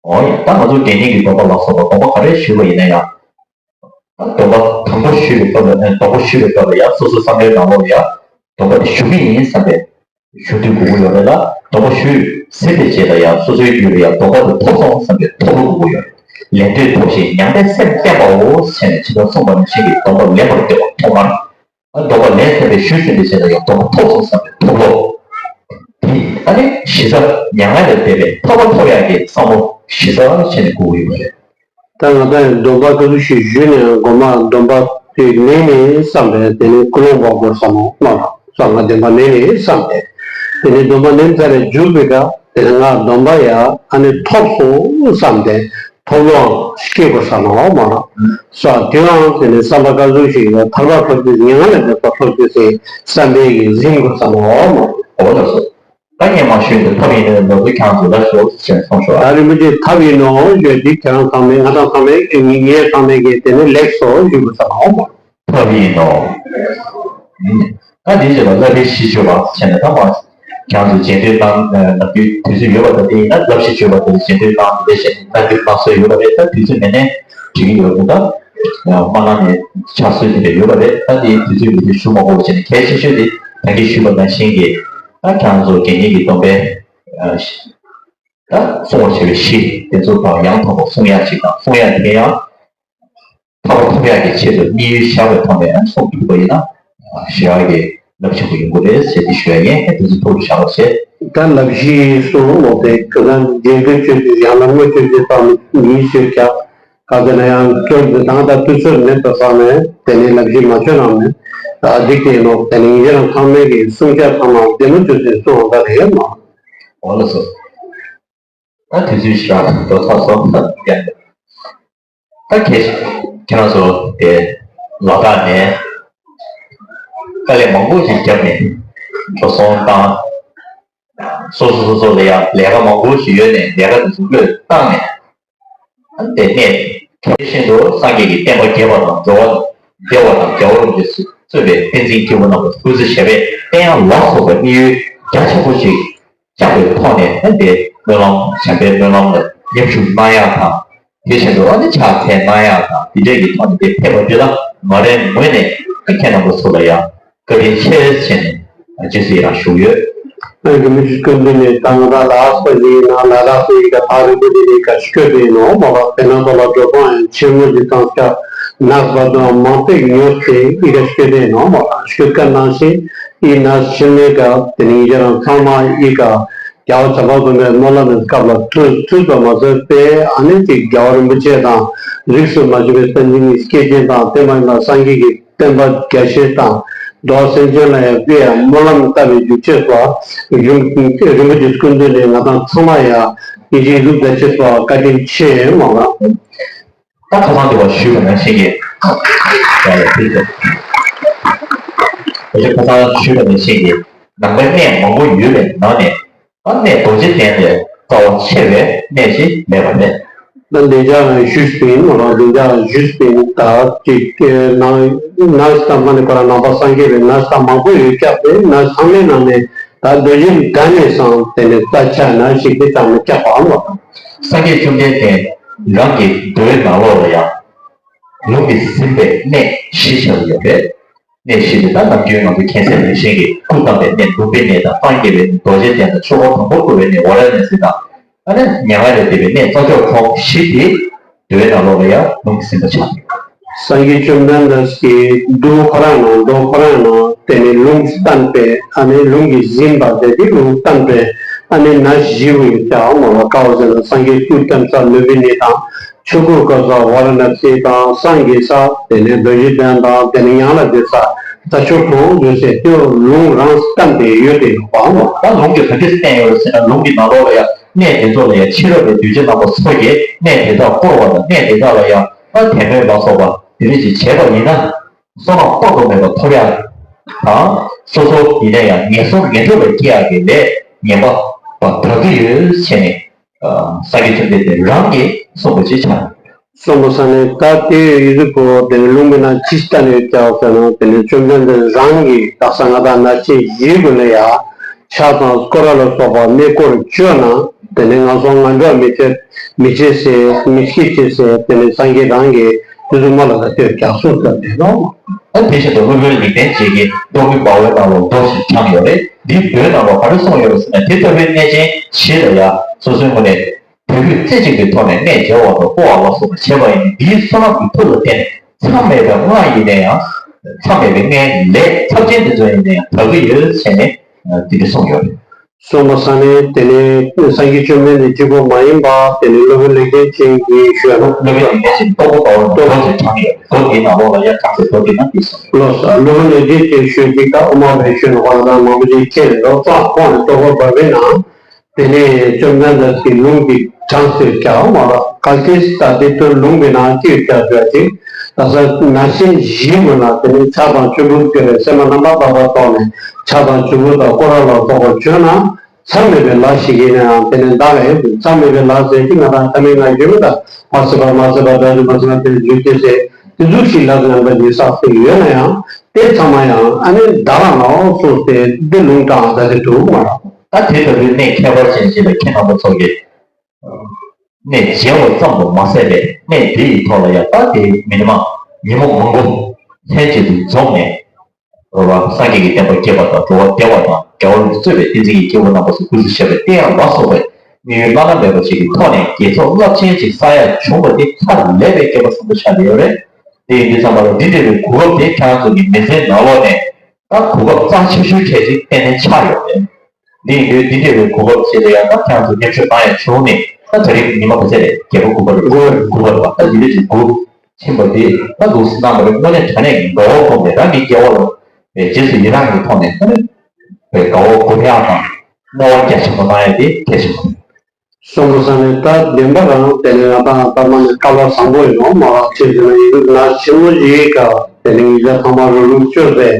འོ་ཡ། ད་ང་ཚོ་དགེ་བསྙེན་གྱི་སྡོམ་པ་ལ་སོགས་པ་སྡོམ་པ་ག་རེ་ཞུས་པ་ཡིན་ན་ཡང་། ད་སྡོམ་པ་དང་པོ་ཞུས་པའི་སྐབས་ལ་ནས་སྡོམ་པ་ཞུས་པའི་སྐབས་ལ་ཡང་སོ་སོའི་བསམ་བློའི་ནང་ལོགས་ལ་ཡང་སྡོམ་པ་དེ་ཞུ་གི་ཡིན་བསམ་པའི་ཞུ་འདོད་དགོས་ཀྱི་ཡོད་རེད་ལ། སྡོམ་པ་ཞུས་ཟིན་པའི་རྗེས་ལ་ཡང་སོ་སོའི་རྒྱུད་ལ་ཡང་སྡོམ་པ་དེ་ཐོབ་སོང་བསམ་པའི་ཐོབ་བློ་དགོས་ཀྱི་ཡོད་རེད། ལེན་འདོད་ཐོབ་ཞིང་མྱང་འདས་སེམས་བརྟན་པའོ་ཞེས་ནས་ཇི་ལྟར་གསུངས་པ་ནང་བཞིན་གྱི་སྡོམ་པ་ལེན་པར་འདོད་པ་ཐོག་མར། ཨ། སྡོམ་པ་ལེན་ཐུབ་པའི་ཤུལ་ཤུལ་དུ་བྱས་ན་ཡང་སྡོམ་པ་ཐོབ་སོང་བསམ་པའི་ཐོབ་བློ། དེ་ཨ་ནི་གཞི་རྩ་མྱ་ངན་ལས་འདས་པའི་ཐར་པ་ཐོབ་ཡག་གི་བསམ་བློ་གཞི་རྩ་བྱས་ནས་དགོས་ཀྱི་ཡོད་པ་རེད། ད་ང་ད་ཡང་སྡོམ་པ་ཐོབ་ཤུལ་ཞུས་ནས་སྒོམ་པ་སྡོམ་པ་དེ་ལེན་ནས་བསམ་པས་དེ་ནས་ཀུན་སློང་འབབ་དགོས་བསམ་མོ་མ་རེད། བསམ་ང་སྡོམ་པ་ལེན་ནས་བསམ་པས་དེ་ནས་སྡོམ་པ་ལེན་ཚར་རེ་འཇུག་པའི་སྐབས། དེ་ནས་ང་སྡོམ་པ་ཡང་ཨ་ནི་ཐོབ་སོང་བསམ་སྟེ་ཐོབ་བློའང་སྐྱེ་དགོས་ས་ནོ་མ་ལ། ས་དེའང་དེ་ནས་བསམ་པ་ག་ཟུག་ཞིག་ཡོད། ཐར་པ་ཐོབ་རྒྱུ་མྱ་ངན་ལས་འདས་པ་ཐོབ་རྒྱུ་ཟེར་བསམ་པའི་གི་འཛིན་དགོས་ས་ནོ་མ་ལ། འོ་ལགས་སོ། ད་ངས་མ་ཞུས་ཏེ་ཐབས་ཡིན་ནོ་ལབ་དུས་ཁྱེད་རང་ཚོ་ལ་ཤོག་ཅེས་གསུངས་ཤོག་ད་རིན་པོ་ཆེ་ཐབས་ཡིན་ནོ་ཞུས་དུས་ཁྱེད་རང་ཚང་མས་ང་དང་ཚང་མས་ངེད་ཚང་མས་གི་དེ་ནས་ལེགས་སོ་ཞུ་དགོས་ས་ནོ་མ་ལ། ཐབས་ཡིན་ནོ། ད་དེའི་རྗེས་ལ་བསླབ་པའི་གཞི་བཅོལ་བ་བྱས་ནས་ད་མ། ཁྱེད་ཚོ་རྗེས་ཟློས་བཏང་ན་དུས་དུས་ཚོད་ཡོད་པ་དང་དེ་ཡིན་ན་བསླབ་གཞི་བཅོལ་བ་དེ་རྗེས་ཟློས་བཏང་དེ་བཞིན་གནང་རྒྱུ་གནང་སྲོལ་ཡོད་པ་རེད། ད་དུས་ཚོད་མེད་ནའི་འགྲིག་གི་ཡོད་འདུག་ད་མ་གནང་ནས་ཆགས་སྲོལ་དེ་འདྲ་ཡོད་པ་རེད། ད་དེ་དུས་ཚོད་མེད་དུས་ཞུ་མ་དགོས་པ་བྱས་ནས་གལ་ཆེ་ཤོས་དེ་ད་གིན་ཞུས་པ་ནང་བཞིན་གྱི་ད་ཁྱེད་ཚོ་དགེ་བསྙེན་གྱི་སྡོམ་པའི་ད་བསྲུང་བར་བྱ་བའི་གཞི་དེ་ཚོ་དང་ཡང་དག་པར་བསྲུང་ཡག་ཅིག་དང་བསྲུང་ཡག་དེ་ཡང་། ཐར་པ་ཐོབ་ཡག་གི་ཆེད་དུ་དམིགས་ཡུལ་བཞག་པའི་ཐོག་ནས་གསུངས་ཐུབ་པ་ཡིན་ན་ཞེ་དྲག་གི་ རླབས་ཆེན་པོ་ཡོང་གི་རེད་ཟེར་ཏེ་ཞུ་ཡ་ཡིན། དེ་ཚོ་ཐུགས་ལ་བཞག་པ་བྱས། ད་ལབ་གཞི་གསུངས་འོ་དེ་ཁ་སང་རྗེ་བཙུན་མཆོད་ཅེས་ཡང་ན་དངོས་མཆོད་ཅེས་དང་ཡིན་ཞུས་ཀྱང་ག་ཚོད་ན་ཡང་སྐྱོར་འདི་དང་ད་དུས་ཚོད་མེད་པ་བསམ་ནས་དེ་ནས་ལབ་གཞི་མ་བྱོན་རང་ནས་ད་འགྲིག་དེ་ཡིན་ནོ། དེ་ནས་ཡིན་རང་ཚང་མས་ཀྱི་གསུང་བཤད་ཚང་མ་བདེ་མོ་བྱོས་ཏེ་གསུང་འོང་ད་རེད་མ། འོ་ལགས་སོ། ད་དུས་ཚོད་ཞིག་རང་འགྲོ་ཚར་སོང་ད་ཡ། ད་ཁྱེད་ཁྱེད་རང་ཚོ་དེ་ལ་དྭགས་ནས་དཀའ་ལས་མང་པོ་ཞིག་བརྒྱབ་ནས་འགྲོ་སོང་བཏང་། སོ་སོ་སོ་སོ་ལ་ཡང་ལས་ཀ་མང་པོ་ཞིག་ཡོད་ནས་ལས་ཀ་དེ་ཚོ་བཀོད་བཏང་ནས་དེ་ནས་དེ་བཞིན་དུ་སངས་རྒྱས་ཀྱི་བསྟན་པ་རྒྱས་པ་དང་འགྲོ་བ་བདེ་བ་དང་རྒྱལ་བ་རིན་པོ་ཆེ་གཙོས་པའི་བསྟན་འཛིན་སྐྱེས་བུ་རྣམ་པ་སྐུ་ཚེ་ཞབས་པད་བརྟན་ཡང་ལ་སོགས་པའི་དམིགས་ཡུལ་རྒྱ་ཆེན་པོ་ཞིག་བཅངས་པའི་ཐོག་ནས་དེ་སྨོན་ལམ་བྱམས་པའི་སྨོན་ལམ་ལ་མཉམ་ཞུགས་གནང་ཡག་དང་། དེ་བཞིན་དུ་ཨ་ནི་ཕྱག་འཚལ་གནང་ཡག་དང་དེ་འདྲས་ཀྱི་ཐོག་ནས་དེ་ཕེབས་པ་འདི་ལ་ང་རའི་ངོས་ནས་ཁྱེད་རྣམ་པ་ཚོ་ལ་ཡང་བཀའ་དྲིན་ཆེ་ཟེར་ནས་རྗེས་སུ་ཡི་རང་ཞུ་ཡོད། ཨ་རིན་པོ་ཆེ་སྐུ་མདུན་ནས་ད་ང་རང་ལ་ཨ་སོ་ཡིན་ན་ལ་ལ་སོ་ཡི་ག་ཐག་རིང་པོ་དེ་ནས་ག་ཤོད་དེ་ཡིན་ནོ་མ་ལ་དེ་ན་ཚོ་ལ་འགྲོ་སྟངས་ཡང་ཆེན་མོ་འདི་དང་ཀྱ་ནགས་པ་དང་མང་པོས་ཉོ་ཚེ་ཡི་ག་ཤོད་དེ་ཡིན་ནོ་མ་ལ་ཤོད་ཀ་ནང་བཞིན་ཡི་ན་ཤི་མེད་ག་དེ་ནས་ཡི་རང་ཚང་མ་ཡི་ག་རྒྱལ་བ་བྱམས་པ་སྒོམ་པའི་སྨོན་ལམ་གྱི་སྐབས་ལ་ཐུག་ཐུག་པ་མ་ཟད་པའི་ཨ་ནི་ཅིག་རྒྱལ་བ་རིན་པོ་ཆེ་དང་རིས་སུ་མ་ཆད་པའི་སེམས་ཅན་གྱི་སྐྱེས་ཆེན་དང་བསྟན་པ་ཡིན་ན་སངས་རྒྱས་ཀྱི་བསྟན་པ་རྒྱ་ཆེ་དང་འགྲོ་བ་སེམས་ཅན་ལ་ཡང་དཔེ་ཡང་སྨོན་ལམ་བཏབ་པའི་རྒྱུ་ཆེ་སོགས་རིན་རིན་པོ་ཆེ་སྐུ་མདུན་ནས་ང་དང་ཚང་མ་ཡང་ཡིན་གཅིག་ལུགས་བདེ་ཆེ་སོགས་བཀའ་དྲིན་ཆེ་མང་ལ། ད་ཁ་སང་དེ་བ་ཞུས་པ་ནང་བཞིན་གྱི། ཡ་ཡ་ཕུལ་ཏེ། ད་ཁ་སང་ཞུས་པ་ནང་བཞིན་གྱི་ནང་པའི་གནས་མང་པོ་ཡོད་པའི་ནང་ནས་ད་གནས་རྡོ་རྗེ་གདན་ལས་རྩ་བ་ཆེ་བའི་གནས་ཤིག་མེད་པ་རེད། ད་ལས་འཆར་ཞུས་པ་ཡིན་ནོ་རང་ལས་འཆར་ཞུས་པ་ཡིན་ད་ཅིག་ནང་ནང་ཞིག་དང་མ་ནི་ཁོ་རང་ནང་པ་སངས་རྒྱས་པའི་ནང་ཞིག་དང་མང་པོ་ཡོད་ཀྱག་པས་ནང་ཚང་མའི་ནང་ནས་ད་རྡོ་རྗེ་གདན་ནས་སང་དེ་ནས་རྩ་ཆ་ན་ཞིག་དེ་ཙམ་མི་ཀྱག་པའམ་ལ། སངས་རྒྱས་བཅོམ་ལྡན་འདས་རང་གི་མདོའི་ནང་ལོགས་ལ་ཡང་། ལུང་གིས་ཟིན་པའི་གནས་བཞི་ཆགས་ཡོད་པས། གནས་བཞི་དེ་དག་ནམ་རྒྱུན་ང་ཚོ་མཁྱེན་གསལ་ནང་བཞིན་གྱི་སྐུ་བལྟམས་པའི་གནས་ལུམ་བི་ནི་དང་སངས་རྒྱས་པའི་གནས་རྡོ་རྗེ་གདན་དང་ཆོས་འཁོར་དང་པོར་བསྐོར་བའི་གནས་ཝཱ་ར་ཎ་སི་དང་། ཨ་ནི་མྱ་ངན་ལས་འདས་པའི་གནས་རྩྭ་མཆོག་གྲོང་བཞི་དེ་མདོའི་ནང་ལོགས་ལ་ཡང་ལུང་གིས་ཟིན་པ་ཆགས་ཡོད། སངས་རྒྱས་བཅོམ་ལྡན་འདས་ཀྱིས་མདོ་ཁོ་རང་ནང་མདོ་ཁོ་རང་ནང་དེ་ནས་ལུང་གིས་བསྟན་པའི་ཨ་ནི་ལུང་གིས་ཟིན་པ་དེ་དེ་ལུང་བསྟན་པའི་ཨ་ནི་ན་བཞི་བོ་ཡོད་ཀྱང་མ་ལ་ཀའོ་ཟེར་ན་སངས་རྒྱས་སྐུ་བལྟམས་ས་ལུམ་བི་ནི་དང་། ཆོས་འཁོར་བསྐོར་ས་ཝཱ་ར་ཎ་སི་དང་སངས་རྒྱས་ས་དེ་ནས་རྡོ་རྗེ་གདན་དང་དེ་ནས་ཡང་ལ་སྡོད་ས་རྩྭ་མཆོག་གྲོང་ཡོད་ཟེར་དེ་ལུང་རང་བསྟན་པའི་ཡོད་དེ་ཡོད་པའང་ལོ། ད་ལུང་གིས་ག་འདྲས་བསྟན་ཡོད་ཟེར་ན་ལུང་གི་ནང་ལོགས་ལ་ཡང་གནས་དེ་ཚོ་ལ་ཡང་ཕྱི་རབས་པའི་གདུལ་བྱ་རྣམ་པ་ཚོ་གིས་གནས་དེ་དག་བསྐོར་བ་དང་གནས་དེ་དག་ལ་ཡང་ད་དད་མོས་ལ་སོགས་པ་དེ་རིགས་ཅིག་བྱས་པ་ཡིན་ན་བསོད་ནམས་དཔག་ཏུ་མེད་པ་ཐོབ་ཡག་དང་སོ་སོ་ཡིན་ན་ཡང་ངན་སོང་ངན་འགྲོ་ལ་སྐྱེ་ཡག་གི་ལས་ངན་པ་བ་དག་གི་ཡོད་ཟེར་ནས། སངས་རྒྱས་བཅོམ་ལྡན་འདས་རང་གིས་གསུངས་པ་ཅིག་ཆགས། གསུངས་པ་ས་ནས་ད་དེ་ཡི་གཟུགས་པོ་དེ་ནི་ལུང་མི་ན་ཅི་ལྟ་ནས་ཀྱང་ཟེར་ན་དེ་ནི་བཅོམ་ལྡན་འདས་རང་གིས་དག་ས་ང་དང་ན་ཤེས་ཡིད་དགོས་ན་ཡ་ཕྱག་དང་སྐོར་ར་ལ་སོགས་པ་གནས་སྐོར་བཅོས་ན་དེ་ནི་ངན་སོང་ངན་འགྲོ་མི་བྱེད་མི་བྱེད་ཟེར་མི་སྐྱེ་བྱེད་ཟེར་དེ་ནི་སངས་རྒྱས་རང་གིས་དེ་ཚོ་མ་ལ་ད་ལྟོས་ཀྱང་གསུངས་ཟེར་དེ་ནོ། ཨ་དེ་བཞིན་དུ་སློབ་དཔོན་ལེགས་ལྡན་འབྱེད་ཀྱིས་ཏོག་གི་དཔའ་བོའི་ནང་ལ་མདོ་ཞིག་དྲངས་ཡོད་རེད། འདིའི་མདོའི་ནང་ལ་ག་རེ་གསུངས་ཡོད་པ་ཟེར་ན་དེ་ལྟ་བུའི་གནས་ཆེན་བཞི་ལ་ཡང་སོ་སོའི་ངོས་ནས་དུས་རྒྱུན་རྩེ་གཅིག་གི་ཐོག་ནས་གནས་མཇལ་བ་དང་སྤོ་བ་ལ་སོགས་པ་བྱས་པ་ཡིན་ན་འདིའི་བསོད་ནམས་ཀྱི་མཐུ་ལ་བརྟེན་ནས་མཚམས་མེད་པའི་སྔགས་ཡིན་ན་ཡང་མཚམས་མེད་པའི་སྔགས་ལས་ཚབས་ཆེན་དེ་ཚོ་ཡིན་ན་ཡང་དག་གི་ཡོད་ཟེར་ནས་འདི་འདྲ་གསུངས་ཡོད་རེད། གསུངས་པ་ས་ནས་དེ་ནས་སངས་རྒྱས་བཅོམ་ལྡན་འདས་གཅིག་པོ་མ་ཡིན་པ་དེ་ནས་སློབ་དཔོན་ལེགས་ལྡན་འབྱེད་ཀྱིས་ཞུས་ན། སློབ་དཔོན་ལེགས་ལྡན་འབྱེད་ཀྱིས་ཏོག་པོ་ལྟ་བུ་ཏོག་ཙམ་དྲངས་ཡོད། མདོ་དེའི་ནང་ལོགས་ལ་ཡང་དྲངས་ཏེ་མདོ་དེའི་ནང་དེ་གསུངས་ཡོད། ལགས་སོ། སློབ་དཔོན་ལེགས་ལྡན་འབྱེད་ཀྱིས་ཞུས་ཀྱི་ད་དབུ་མ་པའི་ཆོས་ནང་ཁོ་ན་མང་པོ་ཞིག་ཁྱེར་རོགས་ཙམ་ཁོང་ནས་ཏོག་པོ་བབས་པའི་ནང་དེ་ནས་བཅོམ་ལྡན་འདས་ཀྱི་ལུང་གི་གྲངས་སུ་བྱ་བ་མ་རག་གལ་ཏེ་ད་དེ་ཚོའི་ལུང་གི་ནང་ཅིག་བྱ་བྱ་ཅིག་ད་ས་ན་ཤིང་བཞི་དགོས་ན་དེ་ནས་ཕྱག་དང་མཆོད་འབུལ་དགོས་པའི་སེམས་པ་རྣམ་པར་དག་པ་ཐོག་ནས་ཕྱག་དང་མཆོད་འབུལ་དང་སྐོར་ར་ལ་སོགས་པ་བྱོས་ན། མཚམས་མེད་པའི་ལས་ཤིག་ཡིན་ནའང་དེ་ནི་བདག་ལ་ཡོད་དེ་མཚམས་མེད་པའི་ལས་ཟེར་གྱི་ང་དང་ཐ་མའི་ང་རྒྱུད་མི་དང་མ་སྲིད་པ་མ་སྲིད་པ་དགྲ་བཅོམ་པ་ཚང་དེ་རྒྱུད་དེ་ཟེར་དེ་ཚོ་ཞིག་ལ་ངན་པ་ཡིན་ས་ཞིག་ཡོད་ན་ཡང་དེ་ཚང་མ་ཡང་ཨ་ནི་བདག་ལ་ནོ་གསུངས་ཏེ་འདི་ལུང་དྲངས་ད་དེ་འདུག་མ་རེད། ད་དེ་ལྟ་བུའི་གནས་ཁྱད་པར་ཅན་ཞིག་ལ་ཁྱེད་རྣམ་པ་ཚོ་གིས་གནས་མཇལ་བ་ཙམ་དུ་མ་ཟད་པའི་གནས་འདི་ཡི་ཐོག་ལ་ཡང་ད་དེ་མི་ཉི་མ་ཉིན་མོ་མང་པོ་ལྷན་ཅིག་ཏུ་འཛོམས་ནས། རོ་ལ་སངས་རྒྱས་ཀྱི་བསྟན་པ་རྒྱས་པ་དང་འགྲོ་བ་བདེ་བ་དང་རྒྱལ་བ་རིན་པོ་ཆེ་གཙོས་པའི་བསྟན་འཛིན་གྱི་སྐྱེས་བུ་རྣམ་པ་ཚོ་སྐུ་ཚེ་ཞབས་པད་བརྟན་ཡག་ལ་སོགས་པའི་དམིགས་ཡུལ་བླ་ན་མེད་པ་ཞིག་གི་ཐོག་ནས་དགེ་ཚོགས་རླབས་ཆེན་ཞིག་བསགས་ཡག་བྱུང་བ་དེ་ཧ་ལས་པའི་སྐལ་པ་བཟང་པོ་ཆགས་ཡོད་རེད། དེ་ཡིན་དུས་ཙམ་པ་ལ་འདི་འདྲ་བའི་གོ་སྐབས་དེ་ཁྱེད་རང་ཚོ་གི་མི་ཚེའི་ནང་ལོགས་ནས་ ད་གོ་སྐབས་རྩ་ཆེ་ཤོས་གྲས་ཅིག་གཏན་ནས་ཆགས་ཡོད་རེད། འདི་ཡིན་དུས་འདི་འདྲ་བའི་གོ་སྐབས་ཅིག་ལ་ཡང་ད་ཁྱེད་རང་ཚོ་མཉམ་ཞུགས་གནང་ཡ་བྱུང་ནས། ད་དེ་རིང་ཉི་མ་ག་ཚད་རེད། བརྒྱད་པ་དགུ་པ་རེད། དགུ་པ་རེད། དགུ་པ་རེད་པ། ད་འདི་འདྲ་ཅིག་དགུ་ཕྱིན་པ་དེ་ད་འདུག་སེ་གནང་བ་རེད། དངོས་གནས་དྲང་གནས་ཀྱི་དགའ་བ་སྒོམ་ནས་རང་གི་སྐྱེ་བ་ལ་བའི་རྗེས་སུ་ཡི་རང་གི་ཐོག་ནས་ད་ནི་བའི་དགའ་བ་སྒོམ་ཡག་དང་བསྔོ་བ་རྒྱ་ཆེན་པོ་གནང་ཡ་དེ་གལ་ཆེན་པོ་རེད། སོང་པ་ས་ནས་ད་བདེན་པ་རང་དེ་ནས་ང་དང་ད་མ་ནས་སྐལ་བ་བཟང་པོ་ཡིན་ནོ་མ་རག་ཆེ་ཟེར་ན་ཡིན་འདུག་ན་ཆེན་མོ་ཡིས་ཀ་དེ་ནས་ཡིན་ད་ཐ་མ་རུ་རུ་བཅོས་ཟེར་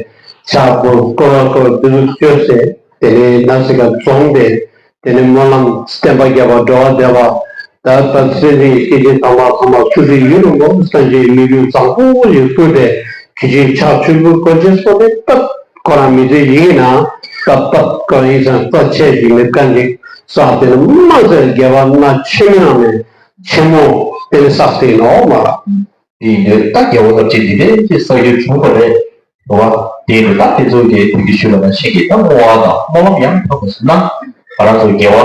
ཆག་པོ་སྐོར་བ་སྐོར་བདུད་རུ་བཅོས་ཟེར་དེ་ནས་ན་སི་ཀ་རྫོང་དེ་དེ་ནས་སྨོན་ལམ་བསྟན་པ་རྒྱས་པ་འགྲོ་བ་བདེ་བ་ད་ད་སེམས་ཅན་སྐྱེ་ཅན་ཐ་མ་ཐ་མ་སུ་སུ་ཡིན་རུང་མོ་སངས་རྒྱས་མི་ལུས་བཟང་པོ་ཡོད་སྐུ་དེ་ཁྱི་ཆེན་ཆག་ཆུ་བུ་སྐོར་ཅན་སོགས་དེ་སྟབས་ཁོ་རང་མི་ཚེ་ཡིན་ན་སྟབས་སྟབས་ཁོ་རང་ཡིན་ཙང་རྩ་ཆེ་ཞིག་མེད་མཁན་ཅིག་བསགས་དེ་ནི་མ་ཟད་དགེ་བ་སྣ་ཆེན་མོའི་ནང་ནས་ཆེན་མོ་དེ་ནི་བསགས་ཏེ་ནོ་མ་ར། དེ་ཡིན་དུས་ད་རྒྱལ་བ་རིན་པོ་ཆེ་འདི་འདྲའི་ཅིག་གསར་འགྱུར་བྱུང་བ་རེད། རེད་བ། དེ་ཡིན་དུས་ད་དེ་ཚོ་གི་ཐུགས་ཀྱི་ཞུ་བ་ནང་བཞིན་གྱི་ད་བསྔོ་བ་དང་སྨོན་ལམ་ཡང་དག་པ་ཞིག་གནང་། ང་རང་ཚོ་དགེ་བ་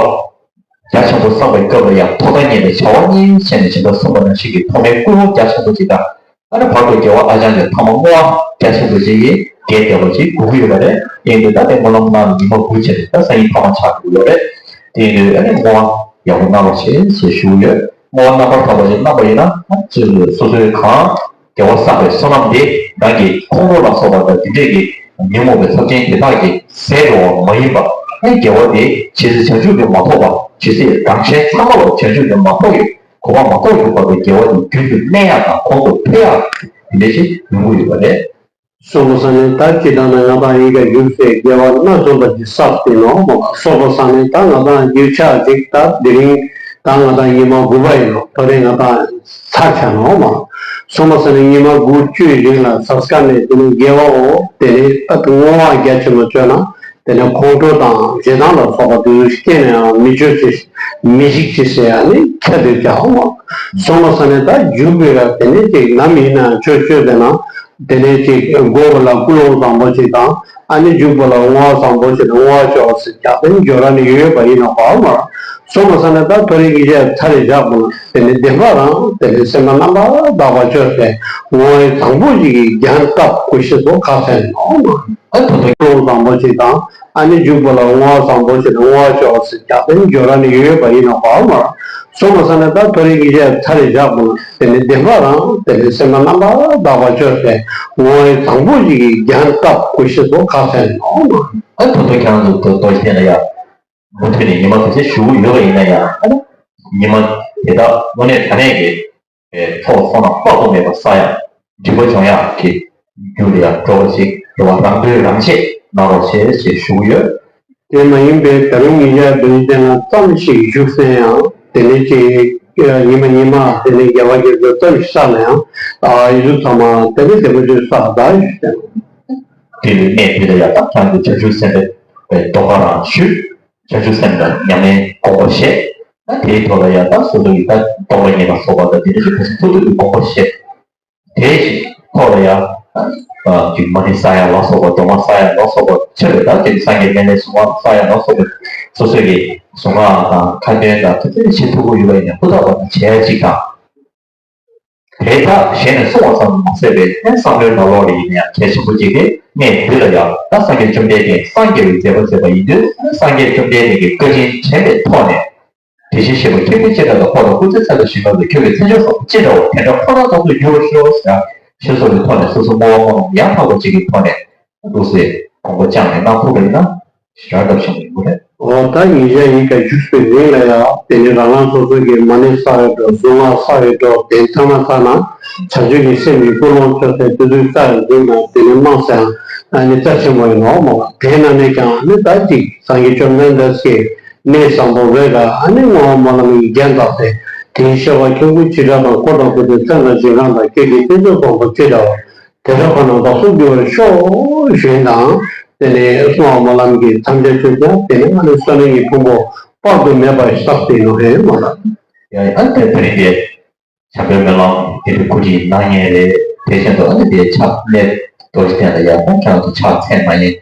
རྒྱ་ཆེན་པོ་བསགས་པའི་སྐབས་ལ་ཡང་ཐོག་མཐའ་གཉིས་ནས་བྱ་བ་གཉིས་བྱས་ནས་བྱིན་པ་གསུངས་པ་ནང་བཞིན་གྱི་ཐོག་མའི་སྐུལ་སློང་རྒྱ་ཆེན་པོ་ཅིག་དང་། ཨ་ནི་བར་དུ་རྒྱལ་བ་ཨ་ཅང་གི་ཐ་མ་བསྔོ་བ་རྒྱ་ཆེན་པོ་ཅིག་གིས་རྒྱས་བསྡད་པ་ཅིག་དགོས་ཀྱི་ཡོད་པ་རེད། དེ་ཡིན་དུས་ད་དེ་སྨོན་ལམ་གནང་ཉི་མ་དགུ་བྱས་ནས་ད་སང་ཉིན་ཐ་མ་ཆགས་འགྲོ་གི་ཡོད་རེད། དེ་ཡིན་དུས་ཨ་ནི་བསྔོ་བ་ཡག་པོ་གནང་རོགས་བྱེད་ཞེས་ཞུ་གི་ཡོད། བསྔོ་བ་རྣམ་པར་དག་པ་ཞིག་གནང་པ་ཡིན་ན་ད་སོ་སོའི་གང་དགེ་བ་བསགས་པའི་བསོད་ནམས་དེ་རང་གི་ཁོང་ཁྲོ་ལ་སོགས་པ་དང་དེ་འདྲས་ཀྱི་ཉོན་མོངས་པའི་ཚབས་ཆེན་དེ་དག་གིས་ཟད་འགྲོ་བ་མ་ཡིན་པ། ཨ་ནི་དགེ་བ་དེ་ཇི་སྲིད་བྱང་ཆུབ་ཏུ་མ་ཐོབ་པ་ཇི་སྲིད་རང་གཞན་ཚང་མ་ལ་བྱང་ཆུབ་ཏུ་མ་ཐོབ་ཡོད། གོ་འཕང་མ་ཐོབ་ཀྱི་བར་དུ་དགེ་བ་དེ་རྒྱུན་དུ་གནས་ཡག་དང་གོང་དུ་འཕེལ་ཡག་དེ་འདྲ་ཞིག་ཡོང་གི་ཡོད་པ་རེད། སོང་པ་ས་ནས་ད་ཅི་ལྟར་ན་ང་དང་ཡིན་ག་ཡུལ་སའི་དགེ་བ་སྣ་འཛོམས་པ་ཅིག་བསགས་ཏེ་ནོ་མ་སོང་པ་ས་ནས་ད་ང་དང་རྒྱུ་ཆ་ཅིག་ད་དེ་རིང་ད་ང་དང་ཉི་མ་དགུ་པ་ཡིན་ནོ་ད་རེས་ང་དང་ཚར་ཆ་ནོ་མ་སོང་པ་ས་ནས་ཉི་མ་དགུ་བཅུའི་རིང་ལ་ཟབ་དཀའ་ནས་དེ་ནས་དགེ་བའོ་དེ་ནས་ད་བསྔོ་བ་རྒྱ་ཆེན་པོ་བཅོས་ན། དེ་ནས་ཁོང་ཁྲོ་དང་ཞེ་སྡང་ལ་སོགས་པ་དེ་ཚོ་སྐྱེས་ནས་ཡང་མི་བཅོས་ཅི་མི་ཞིག་ཅི་ཟེར་ཡང་ནི་ཁྱད་དུ་བྱའོ། སོང་པ་ས་ནས་ད་རྒྱུག་པའི་ར་དེ་ནས་ཅིག་ནམ་ཡིན་ན་ཆོས་ཆོས་དེ་ན་དེ་ནས་ཅིག་མགོ་བོ་ལ་ཀུན་སློང་བཟང་པོ་ཅིག་དང་ཨ་ནི་རྒྱུག་པ་ལ་བསྔོ་བ་བཟང་པོ་ཅིག་དང་བསྔོ་བ་ཅོག་ཟེར་རྒྱག་དེ་ནི་འགྱོ་ར་ནི་ཡོད་ཡོད་པ་ཡིན་ན་བའོ་མ། སོང་པ་ས་ནས་ད་ཐོ་རེ་གི་ཆ་ཚ་རེ་བཞག་པ་ན་དེ་ནས་བདེན་པ་རང་དེ་ནས་སེམས་པ་རྣམ་པར་དག་པ་ཅོག་ཟེར་བསྔོ་བའི་བཟང་པོ་ཅིག་གི་རྒྱན་བཏབ་དགོས་ཤེས་སོ་ཁ་ཟེར་ནོ་མ། ཨ་ཐོ་ཐོ་སྐྱོང་བཟང་པོ་ཅིག་དང་ཨ་ནི་འཇུག་པ་ལ་བསྔོ་བ་བཟང་པོ་ཅིག་དང་བསྔོ་བ་ཅོག་ཟེར་རྒྱག་དེ་ནི་འགྱོ་ར་ནི་ཡོད་ཡོད་པ་ཡིན་ན་བར་མ་སོང་པ་ས་ནས་ད་ཐོ་རེ་གི་ཆ་ཚ་རེ་བཞག་པ་ན་དེ་ནི་བདེན་པ་རང་དེ་ནི་སེམས་པ་རྣམ་པར་དག་པ་ཅོག་ཟེར་བསྔོ་བའི་བཟང་པོ་ཅིག་གི་རྒྱན་བཏབ་དགོས་ཤེས་སོ་ཁ་ཟེར་ནོ་མ། ཨ་ཐོ་ཐོ་ཁྱེད་རང་ཚོ་ཐོ་ཐོ་ཤི་ན་ཡ་མུ་མཐུད་ནས་ཉི་མ་ག་ཚོད་བཞུགས་ཡོད་པ་ཡིན་ན་ཡང་ཨ་ནི་ཉི་མ་དེ་དག་དངོས་གནས་དྲང་གནས་ཀྱི། ཚོགས་བསོད་ནམས་དཔག་ཏུ་མེད་པ་བསགས་ཡག་འབྲས་བུ་འབྱུང་ཡག་གི་རྒྱུ་ལ་ཡང་འགྲོ་བ་ཞིག་རེད་བ། རང་དོན་རང་ཆེད་གནང་རོགས་ཞེས་ཞེས་ཞུ་གི་ཡོད། དེ་མ་ཡིན་པའི་ད་རུང་ཉིན་ཞག་བདུན་ཙམ་ལ་ཙམ་ཞིག་བཞུགས་ཟིན་ཡང་དེ་ནས་ཅིག་ཉི་མ་ཉི་མ་དེ་ནས་རྒྱལ་བ་རྒྱ་མཚོ་ཙམ་ཞིག་བསགས་ན་ཡང་ཨ་ཡི་གཟུགས་ཚང་མ་དེ་ནས་བདེ་པོ་ཅིག་བསགས་ད་ཞུ་ཟིན། དེ་ལས་གནས་དེ་ལ་ཡང་ད་ཁྱང་གི་བྱང་ཆུབ་སེམས་དཔའི་རྡོ་ཁ་རང་ཞུས། བྱང་ཆུབ་སེམས་དང་ཉམས་ལེན་དགོངས་པ་བཞེས། ད་དེའི་ཐོག་ལ་ཡང་ད་སོ་སོ་ཡི་ད་རྟོགས་པ་རྙེད་པ་སོགས་པ་དང་དེ་འདྲ་ཞིག་ག་ཚོད་ཐུབ་ཐུབ་ཀྱི་དགོངས་པ་བཞེས། དེའི་ཐོག་ལ་ཡང་ད་ཅིག་མ་ཎི་བསགས་ཡ་ལ་སོགས་པ་སྒྲོལ་མ་བསགས་ཡ་ལ་སོགས་པ་ཆེད་དུ་ད་ཅིག་སངས་རྒྱས་སྨན་བླའི་གཟུངས་སྔགས་བསགས་ཡ་ལ་སོགས་པ་སོ་སོ་ཡི་གཟུངས་སྔགས་དང་ཁ་འདོན་དང་དེ་ཚོ་བྱེད་ཐུབ་ཀྱི་ཡོད་པ་ཡིན་ན་ཧུར་ཐག་པ་དང་བྱེད་ཡ་ཅིག་དང་། དེ་དག་གཞན་ནས་གསུང་བ་ཙམ་དུ་མ་ཟད་པའི་བསམ་བློའི་ནང་ལོགས་ལ་ཡིན་ན་ཡང་གལ་ཆེན་པོ་གཅིག་སྟེ། གནས་འདི་ལ་ཡང་ད་སངས་རྒྱས་བཅོམ་ལྡན་འདས་སངས་རྒྱས་པའི་མཛད་པ་མཛད་པ་ཡིན་དུས་སངས་རྒྱས་བཅོམ་ལྡན་འདས་ཀྱི་བཀའ་དྲིན་དྲན་པའི་ཐོག་ནས། དེ་བཞིན་གཤེགས་པ་ཁྱེད་ཀྱི་ཅི་འདྲ་དང་འཁོར་དང་སྐུ་ཚེ་ཚད་དང་ཞིང་ཁམས་དང་ཁྱོད་ཀྱི་མཚན་མཆོག་སོགས་ཅི་འདྲ་བ་དེ་འདྲ་ཁོ་ན་ཙམ་དུ་འགྱུར་བར་ཤོག་ཟེར་ཞེས་སོགས་ཀྱི་ཐོག་ནས་སོ་སོ་བསྔོ་བ་སྨོན་ལམ་ཡང་དག་པ་གཅིག་གི་ཐོག་ནས་འདུག་སེ་དགོངས་པ་བཅངས་ནས་གནང་ཐུབ་པ་ཡིན་ན། ཞེ་དྲག་སྟབས་བྱུང་བའི་སྐུ་རེད། འོ་ད་ཉིན་ཞག་ཡིན་ཀ་བཞུགས་པའི་རིང་ལ་ཡང་དེ་ནི་རང་རང་སོ་སོ་གི་མ་ཎི་བསགས་ཡོད་འགྲོ། གཟུངས་སྔགས་བསགས་ཡོད་འགྲོ། དེ་ཚང་མ་བསགས་ན་བྱང་ཆུབ་ཀྱི་སེམས་ཀྱི་ཀུན་སློང་ཆོད་སའི་དུས་ཚོད་བསགས་ཡོད་འདུག་ན་དེ་ནི་མང་སེ་ཨ་ནི་རྩ་ཆེན་པོ་ཡིན་ནོ་མོ། དེ་ན་ནས་ཀྱང་ནི་ད་ཅིག་སངས་རྒྱས་བཅོམ་ལྡན་འདས་ཀྱི་གནས་བཟང་པོ་རེད་ཀ་ཨ་ནི་བསྔོ་བ་སྨོན་ལམ་གྱི་རྒྱན་བཏགས་ཏེ་དེའི་བཤད་པ་ཁྱུང་པོ་ཆེ་དྲགས་དང་འཁོར་དང་བཅས་པའི་མཚན་དང་ཞིང་ཁམས་དང་ཁྱེད་ཀྱི་བསྟན་བཅོས་དགོངས་པ་ཅི་འདྲ་བ། དེ་འདྲ་ཁོ་ན་བདག་སོགས་འདུལ་བར་ཤོག་ཞུས་དང་། དེ་ནས་གསུང་བ་སྨོན་ལམ་གྱི་མཚམས་སྦྱར་ཆོས་ཀྱང་དེ་ནས་ང་ནི་བསོད་ནམས་ཀྱི་ཕུང་པོ་དཔག་ཏུ་མེད་པ་ཞིག་བསགས་ཏེ་ཡོད་ཧེ་མ་ལགས། ཡང་ཡང་དེ་དེ་རིང་གི་བྱམས་པའི་སྨོན་ལམ་དེ་འདྲའི་གོ་སྒྲིག་གནང་མཁན་རེད། དེ་བཞིན་དུ་ཨ་ནི་དེའི་ཕྱག་ལས་རྡོ་རྗེ་གདན་ལ་ཡང་ཁོང་ཁྱེད་རང་ཚོ་ཕྱག་འཚལ་གནང་མཁན་རེད་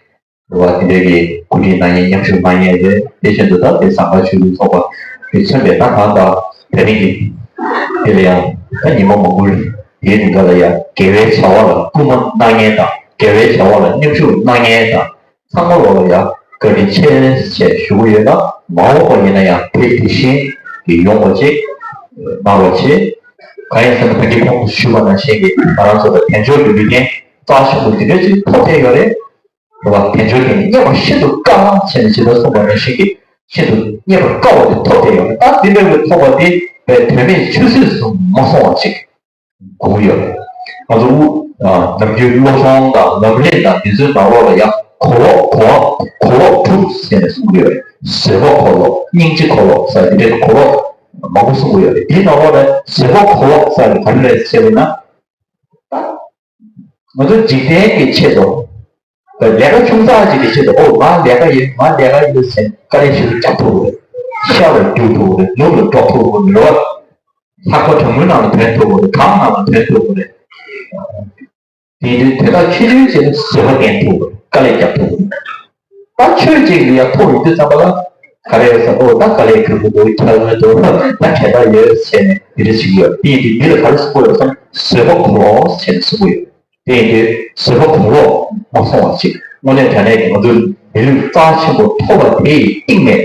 བ། དེ་འདྲའི་གི་གོ་སྒྲིག་གནང་མཁན་མཉམ་ཞུགས་གནང་མཁན་རེད། དེ་བཞིན་དུ་ད་དེ་ཟམ་པ་ཆོས་ལུགས་ཚོགས་པ་དེ་མཚོན་པའི་ད་གང་ལྟར་དེ་རིང་གི་དེ་ལ་ཡང་ད་ཉི་མ་མང་པོ་རེད། དེའི་སྒང་ལ་ཡང་དགེ་བའི་བྱ་བ་ལ་སྐུལ་མ་གནང་མཁན་དང་ དགེ་བའི་བྱ་བ་ལ་མཉམ་ཞུགས་གནང་མཁན་དང་། ཚང་མ་ལོག་ལ་ཡང་བཀའ་དྲིན་ཆེ་ཞེས་ཞུ་གི་ཡོད་ལ། མ་འོངས་པ་ཡིན་ན་ཡང་དེ་དེ་བཞིན་གྱི་ཡོང་བ་ཅིག་གནང་རོགས་བྱེད། གང་ཡིན་ཟེར་ན་ད་གིན་གོང་དུ་ཞུས་པ་ནང་བཞིན་གྱི་ང་རང་ཚོ་ལ་དལ་འབྱོར་གྱི་ལུས་རྟེན་རྩ་ཆེན་པོ་འདི་འདྲ་ཅིག་ཐོབ་བསྡད་ཡོད་རེད། རེད་བ། དལ་འབྱོར་དེ་ནི་རྙེད་པ་ཤིན་ཏུ་དཀའ་བྱས་ནས་ཇི་ལྟར་གསུངས་པ་ནང་བཞིན་གྱི་ཤིན་ཏུ་རྙེད་པར་དཀའ་བ་དེ་ཐོབ་བསྡད་ཡོད་རེད། ད་འདི་འདྲ་བའི་ཐོབ་པ་དེ་དཔེ་དོན་མེད་ཆུད་ཟོས་སུ་མ་སོང་བ་ཅིག་དགོངས་ཡོད། ང་ཚོ་དབུ་ཨ་ནམ་རྒྱུན་བློ་སྦྱོང་དང་ལམ་རིམ་དང་འདི་ཚོའི་ནང་ལོགས་ལ་ཡང་གོ་ལོག་གོ་ལོག་གོ་ལོག་དྲུག་ཟེར་ནས་གསུང་གི་ཡོད་རེད། བཟོད་པ་གོ་ལོག་སྙིང་རྗེ་གོ་ལོག་ཟེར་འདི་འདྲའི་གོ་ལོག་མང་པོ་གསུང་གི་ཡོད་རེད། འདིའི་ནང་ལོགས་ནས་བཟོད་པ་གོ་ལོག་ཟེར་གྱི་ག་རེ་རེད་ཟེར་བ་ཡིན་ན། ད་ང་ཚོ་འཇིག་རྟེན་གྱི་ཆེད་དུ། ལས་ཀ་ཆུང་ཙག་ཅིག་གི་ཆེད་དུ། ཨོ་ང་ལས་ཀ་ཡིན། ང་ལས་ཀ་ཡིན་ཟེར་དཀའ་ལས་ཞེ་པོ་རྒྱག་ཐུབ་ཀྱི་རེད། ཤ་ལ་རྒྱུག་ཐུབ་ཀྱི་རེད། ནུབ་ལ་འགྲོ་ཐུབ་ཀྱི་རེད། ལྷགས་པ་གྲང་མོའི་ནང་ལ་ཐོན་ཐུབ་ཀྱི་རེད། གངས་ནང་ལ་ཐོན་ཐུབ་ཀྱི་རེད། དེ་དུས་དེ་དག་ཆུང་ཆུང་བྱས་ནས་བཟོད་པ་ལྡན་ཐུབ་ཀྱི་རེད། དཀའ་ལས་རྒྱག་ཐུབ་ཀྱི་རེད། ད་ཆོས་ཅིག་ལ་ཡང་ཐུག་ཡོང་དུས་ཙམ་པ་ལ་ག་རེ་ཟེར། ཨོ་ད་དཀའ་ལས་ཁག་པོ་འདུག་ཁྱད་མཚར་འདུག་ད་གལ་ཆེན་ཡོད་ཟེར་ནས་དེ་འདྲ་ཞིག་ཡོད། དེ་ཡིན་དུས་མི་ལ་ག་རེ་གསུང་གི་ཡོད་ཟེར་ན་བཟོད་པ་གོ་ལོག་ཟེར་ནས་གསུང་གི་ཡོད། དེ་ཡིན་དུས་བཟོད་པ་གོ་ལོག་མ་སོང་བ་ཞིག་དངོས་གནས་དྲང་གནས་ཀྱི་ང་ཚོའི་མི་ལུས་རྩ་ཆེན་པོ་ཐོབ་པ་དེ་ཡི་སྟེང་ནས།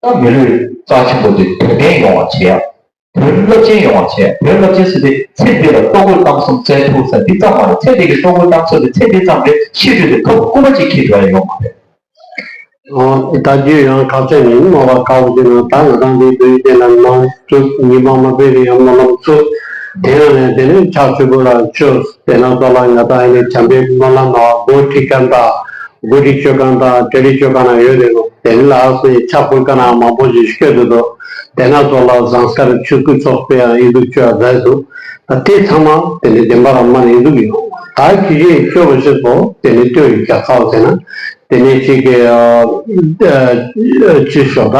ད་མི་ལུས་རྩ་ཆེན་པོ་དེ་དོན་ལྡན་ཡོང་བ་བྱེད་ཡ། དོན་རླབས་ཆེན་ཡོང་བ་བྱེད་ཡ། དོན་རླབས་ཆེན་ཟེར་དུས་ཚེ་འདི་ལ་ལྟོ་གོས་གཏམ་གསུམ་བཙལ་ཐུབ་ཟེར་འདི་ཙམ་མ་རེད། ཚེ་འདི་གི་ལྟོ་གོས་གཏམ་གསུམ་དེ་ཚེ་འདི་ཙམ་རེད། ཤི་དུས་དེ་ཐོབ་སྐུ་མ་གཅིག་ཁྱེར་འགྲོ་ཡ་ཡོད་མ་རེད། ཨོ། ད་རྒྱུ་ཡང་ཁག་ཆེ་ནི་མ་བ་ཁག་པོ་ཅིག་ན་ད་ང་རང་འདི་འདུག་ཡིན་ན་ནང་བཙུགས་ཉི་མ་མ་པའི་རིང་ཡང་སྨོན་ལམ་ཚུགས། དེ་ཡང་ནས་དེ་ནས་ཕྱག་མཆོད་པོ་ལ་མཆོད། དེ་ན་ཙོ་ལ་ང་ད་ཡིན་ནས་བྱམས་པའི་སྨོན་ལམ་ན་བ་འགོ་ཁྲིད་ཀ་ད་འགོ་ཁྲིད་ཆོས་ཁང་དང་གྲ་སྒྲིག་ཆོས་ཁང་ན་ཡོད་རེད་ལོ། དེ་ནི་ལགས་སོ་ཡི་ཕྱག་ཕུལ་ཀ་ན་མང་པོ་ཞིག་ཤོད་འདུག་དོ། དེ་ན་ཙོ་ལ་ཟངས་དཀར་ཆོས་སྐུ་ཚོགས་པའི་ཡང་ཡིན་འདུག་ཆོས་མཛད་འདུག་ད་དེ་ཚང་མ་དེ་ནི་བདེན་པ་རང་མ་ནས་ཡིན་འདུག་ཡོད། ད་ཁྱི་ཁྱི་ཆོས་པ་ཞིག་གོ་དེ་ནི་ལྟོས་ཡི་རྒྱ་ཁའོ་ཟེར་ན། དེ་ནས་ཅིག་གི་ཅི་ཞོག་ད་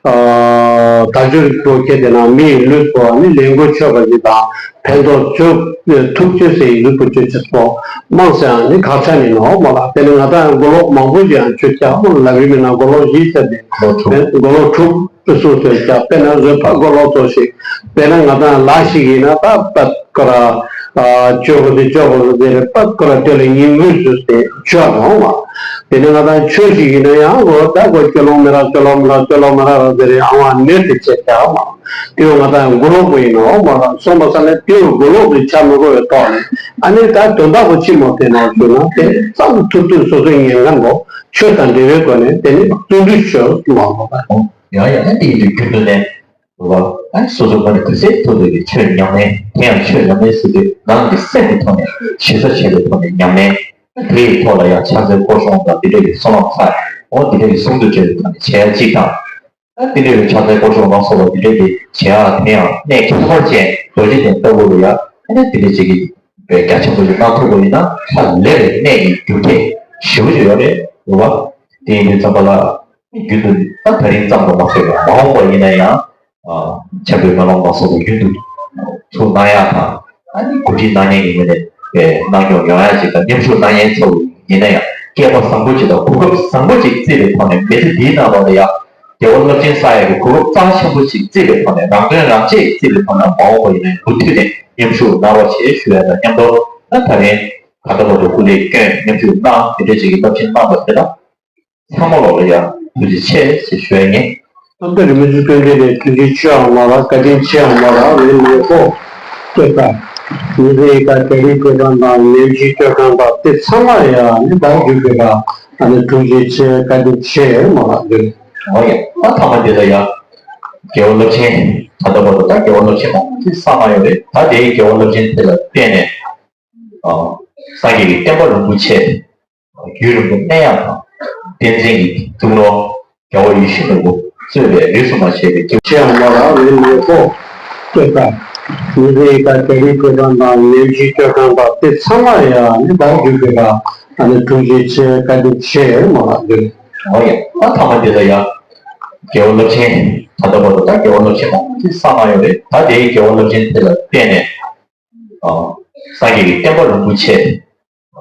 དལ་འབྱོར་གྱི་སྒོ་ཁྱེར་ཏེ་ན་མི་ཡི་ལུས་སོགས་ནི་ལེན་དགོས་ཆོག་པ་ཞིག་དང་ཕན་ཐོགས་ཆོག་ཐུགས་ཆོས་སའི་ལུས་པོ་ཆོས་ཅིག་སོགས་མང་སེ་ཡང་ནི་ཁག་ཆ་ནི་ནོ་མོ་ལ། དེ་ནི་ང་དང་མགོ་ལོག་མང་པོ་ཞིག་ཡང་ཆོས་ཀྱང་མོ་ལ་བི་མི་ན་མགོ་ལོག་བཞི་ཟེར་ཏེ། མགོ་ལོག་དྲུག་སོ་སོའི་ཀྱང་དཔེར་ན་བཟོད་པ་མགོ་ལོག་ཚོ་ཞིག་དཔེར་ན་ང་དང་ལ་ཞིག་ཡིན་ན་ད་པད་ཀོ་ར། ཨ་ཅོ་གོ་དེ་ཅོ་གོ་དེ་རེ་པད་ཀོ་ར་དེ་ལ་ཉིན་མོའི་ཟུར་དེ་ཅོ་ནོ་མ། དེ་ནི་ང་དང་ཆོས་ཞིག་ཡིན་ན་ཡང་གོ་ད་གོ་ཅོ་ལོང་མི་ར་ཅོ་ལོང་མི་ར་ཅོ་ལོང་མི་ར་ར་དེ་རེ་ཨ་བ་ནེ་དེ་ཆེ་ཀྱ་མ། དེ་ང་དང་མགོ་ལོག་པོ་ཡིན་ནོ་མ་ར་སོང་པ་ས་ལས་དེ་མགོ་ལོག་དེ་ཆ་མི་གོ་བའི་ཐོག་ནས་ཨ་ནི་ད་དོན་དག་པོ་ཅི་མོ་དེ་ནོ་ཞུ་ན་དེ་ཙམ་ཐུབ་ཐུབ་སོ་སོའི་ཉན་མཁན་པོ་ཆོས་དང་འབྲེལ་བའི་སྒོ་ནས་དེ་ནི་བརྩོན་འགྲུས་ཆོས་མ་མོ་ད། ཡང་ཡང་ན་དེ་ཡིན་དུས་རྒྱུན་དུ་ནས། རེད་བ། ཨ་ནི་སོ་སོ་ངོས་ནས་ག་ཚད་ཐུབ་ཐུབ་ཀྱི་ཆོས་ཉམས་ལེན། དེ་ཡང་ཆོས་ཉམས་ལེན་ཟེར་དུས་ནང་གི་སེམས་ཀྱི་ཐོག་ནས་ཞེ་ས་བྱས་པའི་ཐོག་ནས་ཉམས་ལེན། ཨ་དེ་ཡི་ཐོག་ལ་ཡང་ཕྱག་འཚལ་སྐོར་སྲུང་དང་དེ་འདྲ་གི་བསོད་ནམས་ཚར། འོ་དེ་འདྲ་གི་ཟུང་དུ་འབྲེལ་བའི་ཐོག་ནས་བྱེད་ཡ་གཅིག་དང་། ཨ་དེ་འདྲ་གི་ཕྱག་འཚལ་སྐོར་སྲུང་ལ་སོགས་པ་དེ་འདྲ་གི་བྱེད་ཡ་དེ་ཡང་གནད་ཁྱད་པར་ཅན་རྡོ་རྗེ་གདན་ལྟ་བུ་ལ་ཡང་ཨ་ནི་དེ་འདྲ་ཅིག་གི་རྒྱ་ཆེན་པོ་ཞིག་གནང་ཐུབ་པ་ཡིན་ན་ཧ་ལས་པའི་གནད་ཀྱི་རྒྱུ་རྐྱེན་ཞེ་པོ་ཅིག་ཡོད་རེད། རེད་བ། དེ་ཡིན་དུས་ཙམ་པ་ལ། རྒྱུན་དུ་ད་ད་རིང་ཙམ་དུ་མ་ཟད་པར་མ་འོངས་པ་ཡིན་ན་ཡང་། ཨ་འཆད་པའི་སྨོན་ལམ་ལ་སོགས་པ་རྒྱུན་དུ་ཚུར་གནང་ཡག་དང་། ཨ་ནི་གོ་སྒྲིག་གནང་མཁན་གྱི་ངོས་ནས་གནང་སྐྱོང་ཡོང་ཡག་ཅིག་དང་། མཉམ་ཞུགས་གནང་མཁན་ཚོ་ཡིན་ན་ཡང་སྐལ་པ་བཟང་པོ་ཅིག་དང་གོ་སྐབས་བཟང་པོ་ཅིག་བརྩིས་པའི་ཐོག་ནས། མི་ཚེ་འདིའི་ནང་ལོགས་ལ་ཡང་དགེ་བ་རླབས་ཆེན་བསགས་ཡག་གི་གོ་སྐབས་རྩ་ཆེན་པོ་ཅིག་བརྩིས་པའི་ཐོག་ནས། རང་དོན་རང་གཅེས་བརྩིས་པའི་ཐོག་ནས། མ་འོངས་པ་ཡིན་ན་མུ་མཐུད་ནས་མཉམ་ཞུགས་གནང་རོགས་ཞེས་ཞུ་ཡ་དང་མཉམ་དུ། ད་ད་རིང་ད་ལྟ་བར་དུ་སྐུ་ལས་བསྐྱོན་མཉམ་ཞུགས་གནང་དེ་འདྲ་ཅིག་གི་རླབས་ཆེན་གནང་བ་དེ་ལ། ཚང་མ་ལོག་ལ་ཡང་ཐུགས་རྗེ་ཆེ་ཞེས་ཞུ་ཡ་ཡིན། ཨ་མདོ་རིན་པོ་ཆེ་སྐུ་མདུན་ནས་ཐུགས་རྗེ་ཆེ་ཡང་མ་རག་བཀའ་དྲིན་ཆེ་ཡང་མ་རག་ལས་ལས་པོ་སྐྱོད་པ། ཉིན་རེའི་བཀའ་དེ་རིང་སྐྱོད་པ་དང་ཉིན་གཅིག་སྐྱོད་ཁང་པ་དེ་ཚང་མ་ཡང་ནི་བདག་རྒྱུ་དགོས་པ་ཨ་ནི་ཐུགས་རྗེ་ཆེ་བཀའ་དྲིན་ཆེ་མ་རག་འདུག་འོ་ཡ། ད་ཐ་མ་འདི་ལ་ཡང་དགེ་བ་རླབས་ཆེན་ད་ལྟ་བར་དུ་ད་དགེ་བ་རླབས་ཆེན་མང་པོ་ཅིག་བསགས་གནང་ཡོད་རེད། ད་དེའི་དགེ་བ་རླབས་ཆེན་དེ་ལ་བརྟེན་ནས་སངས་རྒྱས་ཀྱི་བསྟན་པ་རིན་པོ་ཆེ། རྒྱུད་རིང་པོ་གནས་ཡག་དང་། བསྟན་འཛིན་གྱི་གཙུག་ལག་རྒྱལ་བ་ཡིད་བཞིན་ནོར་བུ་གཙོས་པའི་རིས་སུ་མ་ཆད་པའི་སྐྱེ་བོ་ཆེ་ཡང་མ་རག་ལས་ལས་པོ་སྐྱོད་པ། ཉིན་རེའི་བཀའ་དེ་རིང་སྐྱོད་པ་དང་ཉིན་གཅིག་སྐྱོད་ཁང་པ་དེ་ཚང་མ་ཡང་ནི་བདག་རྒྱུ་དགོས་པ་ཨ་ནི་ཐུགས་རྗེ་ཆེ་བཀའ་དྲིན་ཆེ་མ་རག་འདུག་འོ་ཡ། ད་ཐ་མ་འདི་ལ་ཡང་དགེ་བ་རླབས་ཆེན་ད་ལྟ་བར་དུ་ད་དགེ་བ་རླབས་ཆེན་མང་པོ་ཅིག་བསགས་གནང་ཡོད་རེད། ད་དེའི་དགེ་བ་རླབས་ཆེན་དེ་ལ་བརྟེན་ནས། སངས་རྒྱས་ཀྱི་བསྟན་པ་རིན་པོ་ཆེ།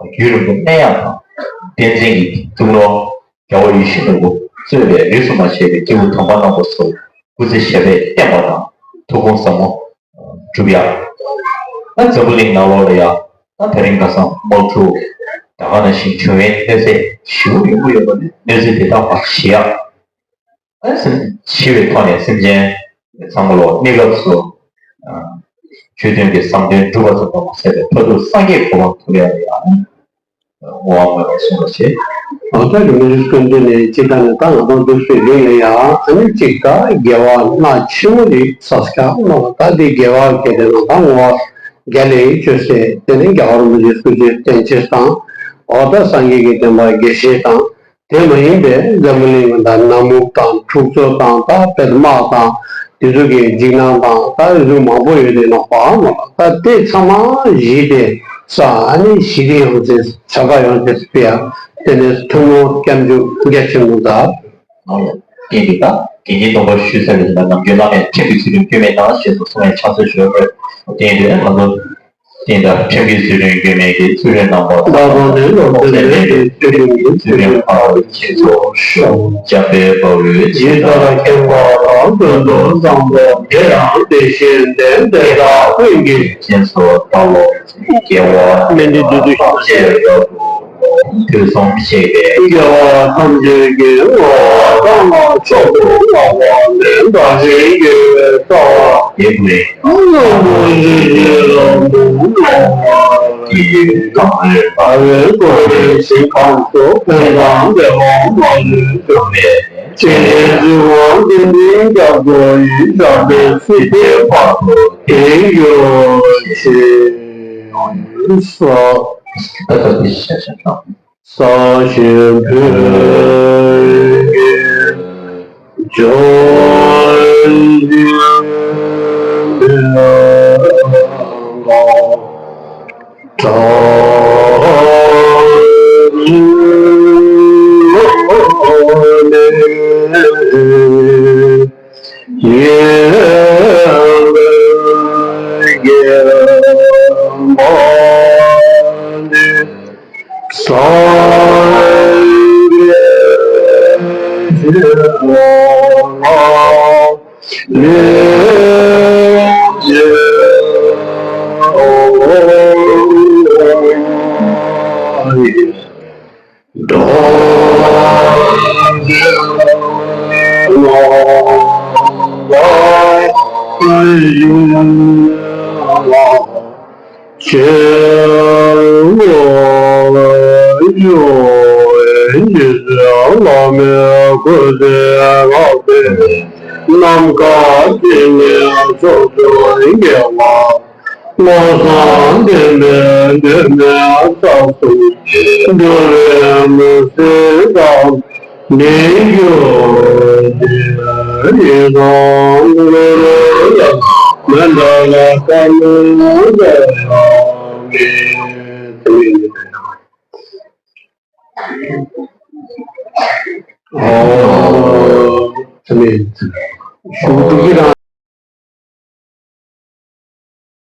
རྒྱུད་རིང་པོ་གནས་ཡག་དང་། བསྟན་འཛིན་གྱི་གཙུག་ལག་རྒྱལ་བ་ཡིད་བཞིན་ནོར་བུ་གཙོས་པའི་རིས་སུ་མ་ཆད་པའི་སྐྱེས་བུ་དམ་པ་རྣམ་པ་ཚོ་སྐུ་ཚེ་ཞབས་པད་བརྟན་པ་དང་ཐུགས་དགོངས་ཟབ་མོ་འགྲུབ་ཡག་ད་འཛམ་བུ་གླིང་ནང་ལོགས་ལ་ཡང་ད་དེ་རིང་ཁ་སང་དམག་འཁྲུག་ད་ག་ནང་བཞིན་འབྱུང་བའི་གནོད་འཚེ་ཞེ་པོ་ཡོང་གི་ཡོད་པ་ནི། གནོད་འཚེ་དེ་དག་ཕར་ཞི་ཡག་ཨ་སེམས་ཞི་བའི་ཐོག་ནས་སེམས་ཅན་ཚང་མ་ལོ་གནས་སྐབས་སུ་ཆོས་དོན་གྱི་བསམ་དོན་འགྲུབ་པ་ཙམ་དུ་མ་ཟད་པའི་མཐར་ཐུག་སངས་རྒྱས་གོ་འཕང་ཐོབ་ཡག་ལ་ཡང་བསྔོ་བ་བསྔོས་པར་གསུངས་པ་བྱས། འོ་ད་རིན་པོ་ཆེ་སྐུ་མདུན་ནས་སྤྱིར་བཏང་ནས་ད་ང་ཚོ་འདུག་སེ་ལུས་ལ་ཡང་ཨ་ནི་གཅིག་ད་དགེ་བ་སྣ་ཆེན་མོ་ཞིག་བསགས་ཀྱང་ད་དེ་དགེ་བ་གལ་ཏེ་ང་ད་བསྔོ་བ་རྒྱ་ལས་བཅོས་ཟེར་དེ་ནས་རྒྱལ་བ་རིན་པོ་ཆེ་སྐུ་ཕྱྭའི་བསྟན་བཅོས་དང་། འོ་ད་སངས་རྒྱས་ཀྱི་བསྟན་པ་རྒྱས་བཤད་དང་། དེ་མ་ཡིན་པའི་འཛམ་བུ་གླིང་གི་ད་ནང་མུག་དང་འཁྲུག་རྩོད་དང་ད་བེད་མ་དང་དེ་ཚོ་གི་འཇིགས་སྣང་དང་ད་དེ་ཚོ་མང་པོ་ཡོད་དེ་ནོ་པ་མ་ད་དེ་ཚང་མ་ཞི་སྟེ་ས་ཨ་ནི་ཞི་བདེ་ཡོང་ཆེད་བྱ་དགའ་ཡོང་ཆེད་སྤེལ་ཡ་དེ་ནས་ཐུན་མོང་སྐྱབས་འཇུག་རྒྱ་ཆེན་མོ་ད། རྟེན་འབྲེལ་དང་དགེ་བསྙེན་སྡོམ་པ་ཞུས་ཚར་བའི་ནམ་རྒྱུན་བླ་མས་ཁྲིམས་ཀྱི་ཚུལ་ཁྲིམས་སྐྱོན་མེད་དང་ཞེས་སོགས་གསུང་བའི་ཕྱག་འཚལ་ཞུ་བར་རྟེན་འབྲེལ་ང་ཚོ། དེ་ལྟར་ཁྲིམས་ཀྱི་ཚུལ་ཁྲིམས་སྐྱོན་མེད་ཀྱི་ཚུལ་ཁྲིམས་རྣམ་པ་ལ་སོགས་པའི་ཚུལ་ཁྲིམས་ཀྱི་ཚུལ་ཁྲིམས་འཕགས་པའི་ཁྱེད་ཚོ་འཇམ་དཔལ་དཔའ་བོས་ཇི་ལྟར་མཁྱེན་པ་དང་དོན་དུ་བཟང་པོ་དེ་ཡང་དེ་བཞིན་ཏན་ཏན་དག་ཀུན་གྱི་རྗེས་སུ་བདག་སློབ་དགེ་བ་མན་འདི་དུས་དུས་ཐམས་ཅད་དུ་དུས་གསུམ་གཤེགས་པའི་དགེ་བ་ཐམས་ཅད་ཀྱི་ངོ་བོ་མཆོག་ཏུ་བསྔགས་པ་ནི་བདག་གཞན་དགེ་བའི་རྩ་བ། དེ་ཀུན། ཀྱི་དང་བའི་སྒོ་ནས་ཞིང་ཁམས་སུ་ཕན་དང་བདེ་བ་མ་ལུས་འབྱུང་བའི་ཕྱིར་གཟིགས་དབང་ཏིང་འཛིན་རྒྱ་མཚོ་ཡི་ཞབས་པད་སྲིད་མཐའི་བར་དུ་བརྟན་གྱུར་ཅིག་ས་ཞིང་ཕུལ་གྱི་ལྗོན་ཤིང་ལ། ཆེ་བ་ཡོད་ཀྱི་བླ་མའི་སྐུ་ཚེ་ལྷག་པའི་ནམ་མཁའ་དེ་ནས་ཕྱོགས་བཅུར་རྒྱས་པ། བློ་བཟང་ལྡན་པའི་གདོད་མའི་རྩ་གསུམ་འགྲོ་བའི་མུན་སེལ་དང་ལྡན་གྱུར་ཅིག་ཡི་དམ་གུ་རུ་ལ་མཎྜལ་བསྩལ་ཡང་མེད། ཨོ། ཨོ། ཨོ། ཨོ།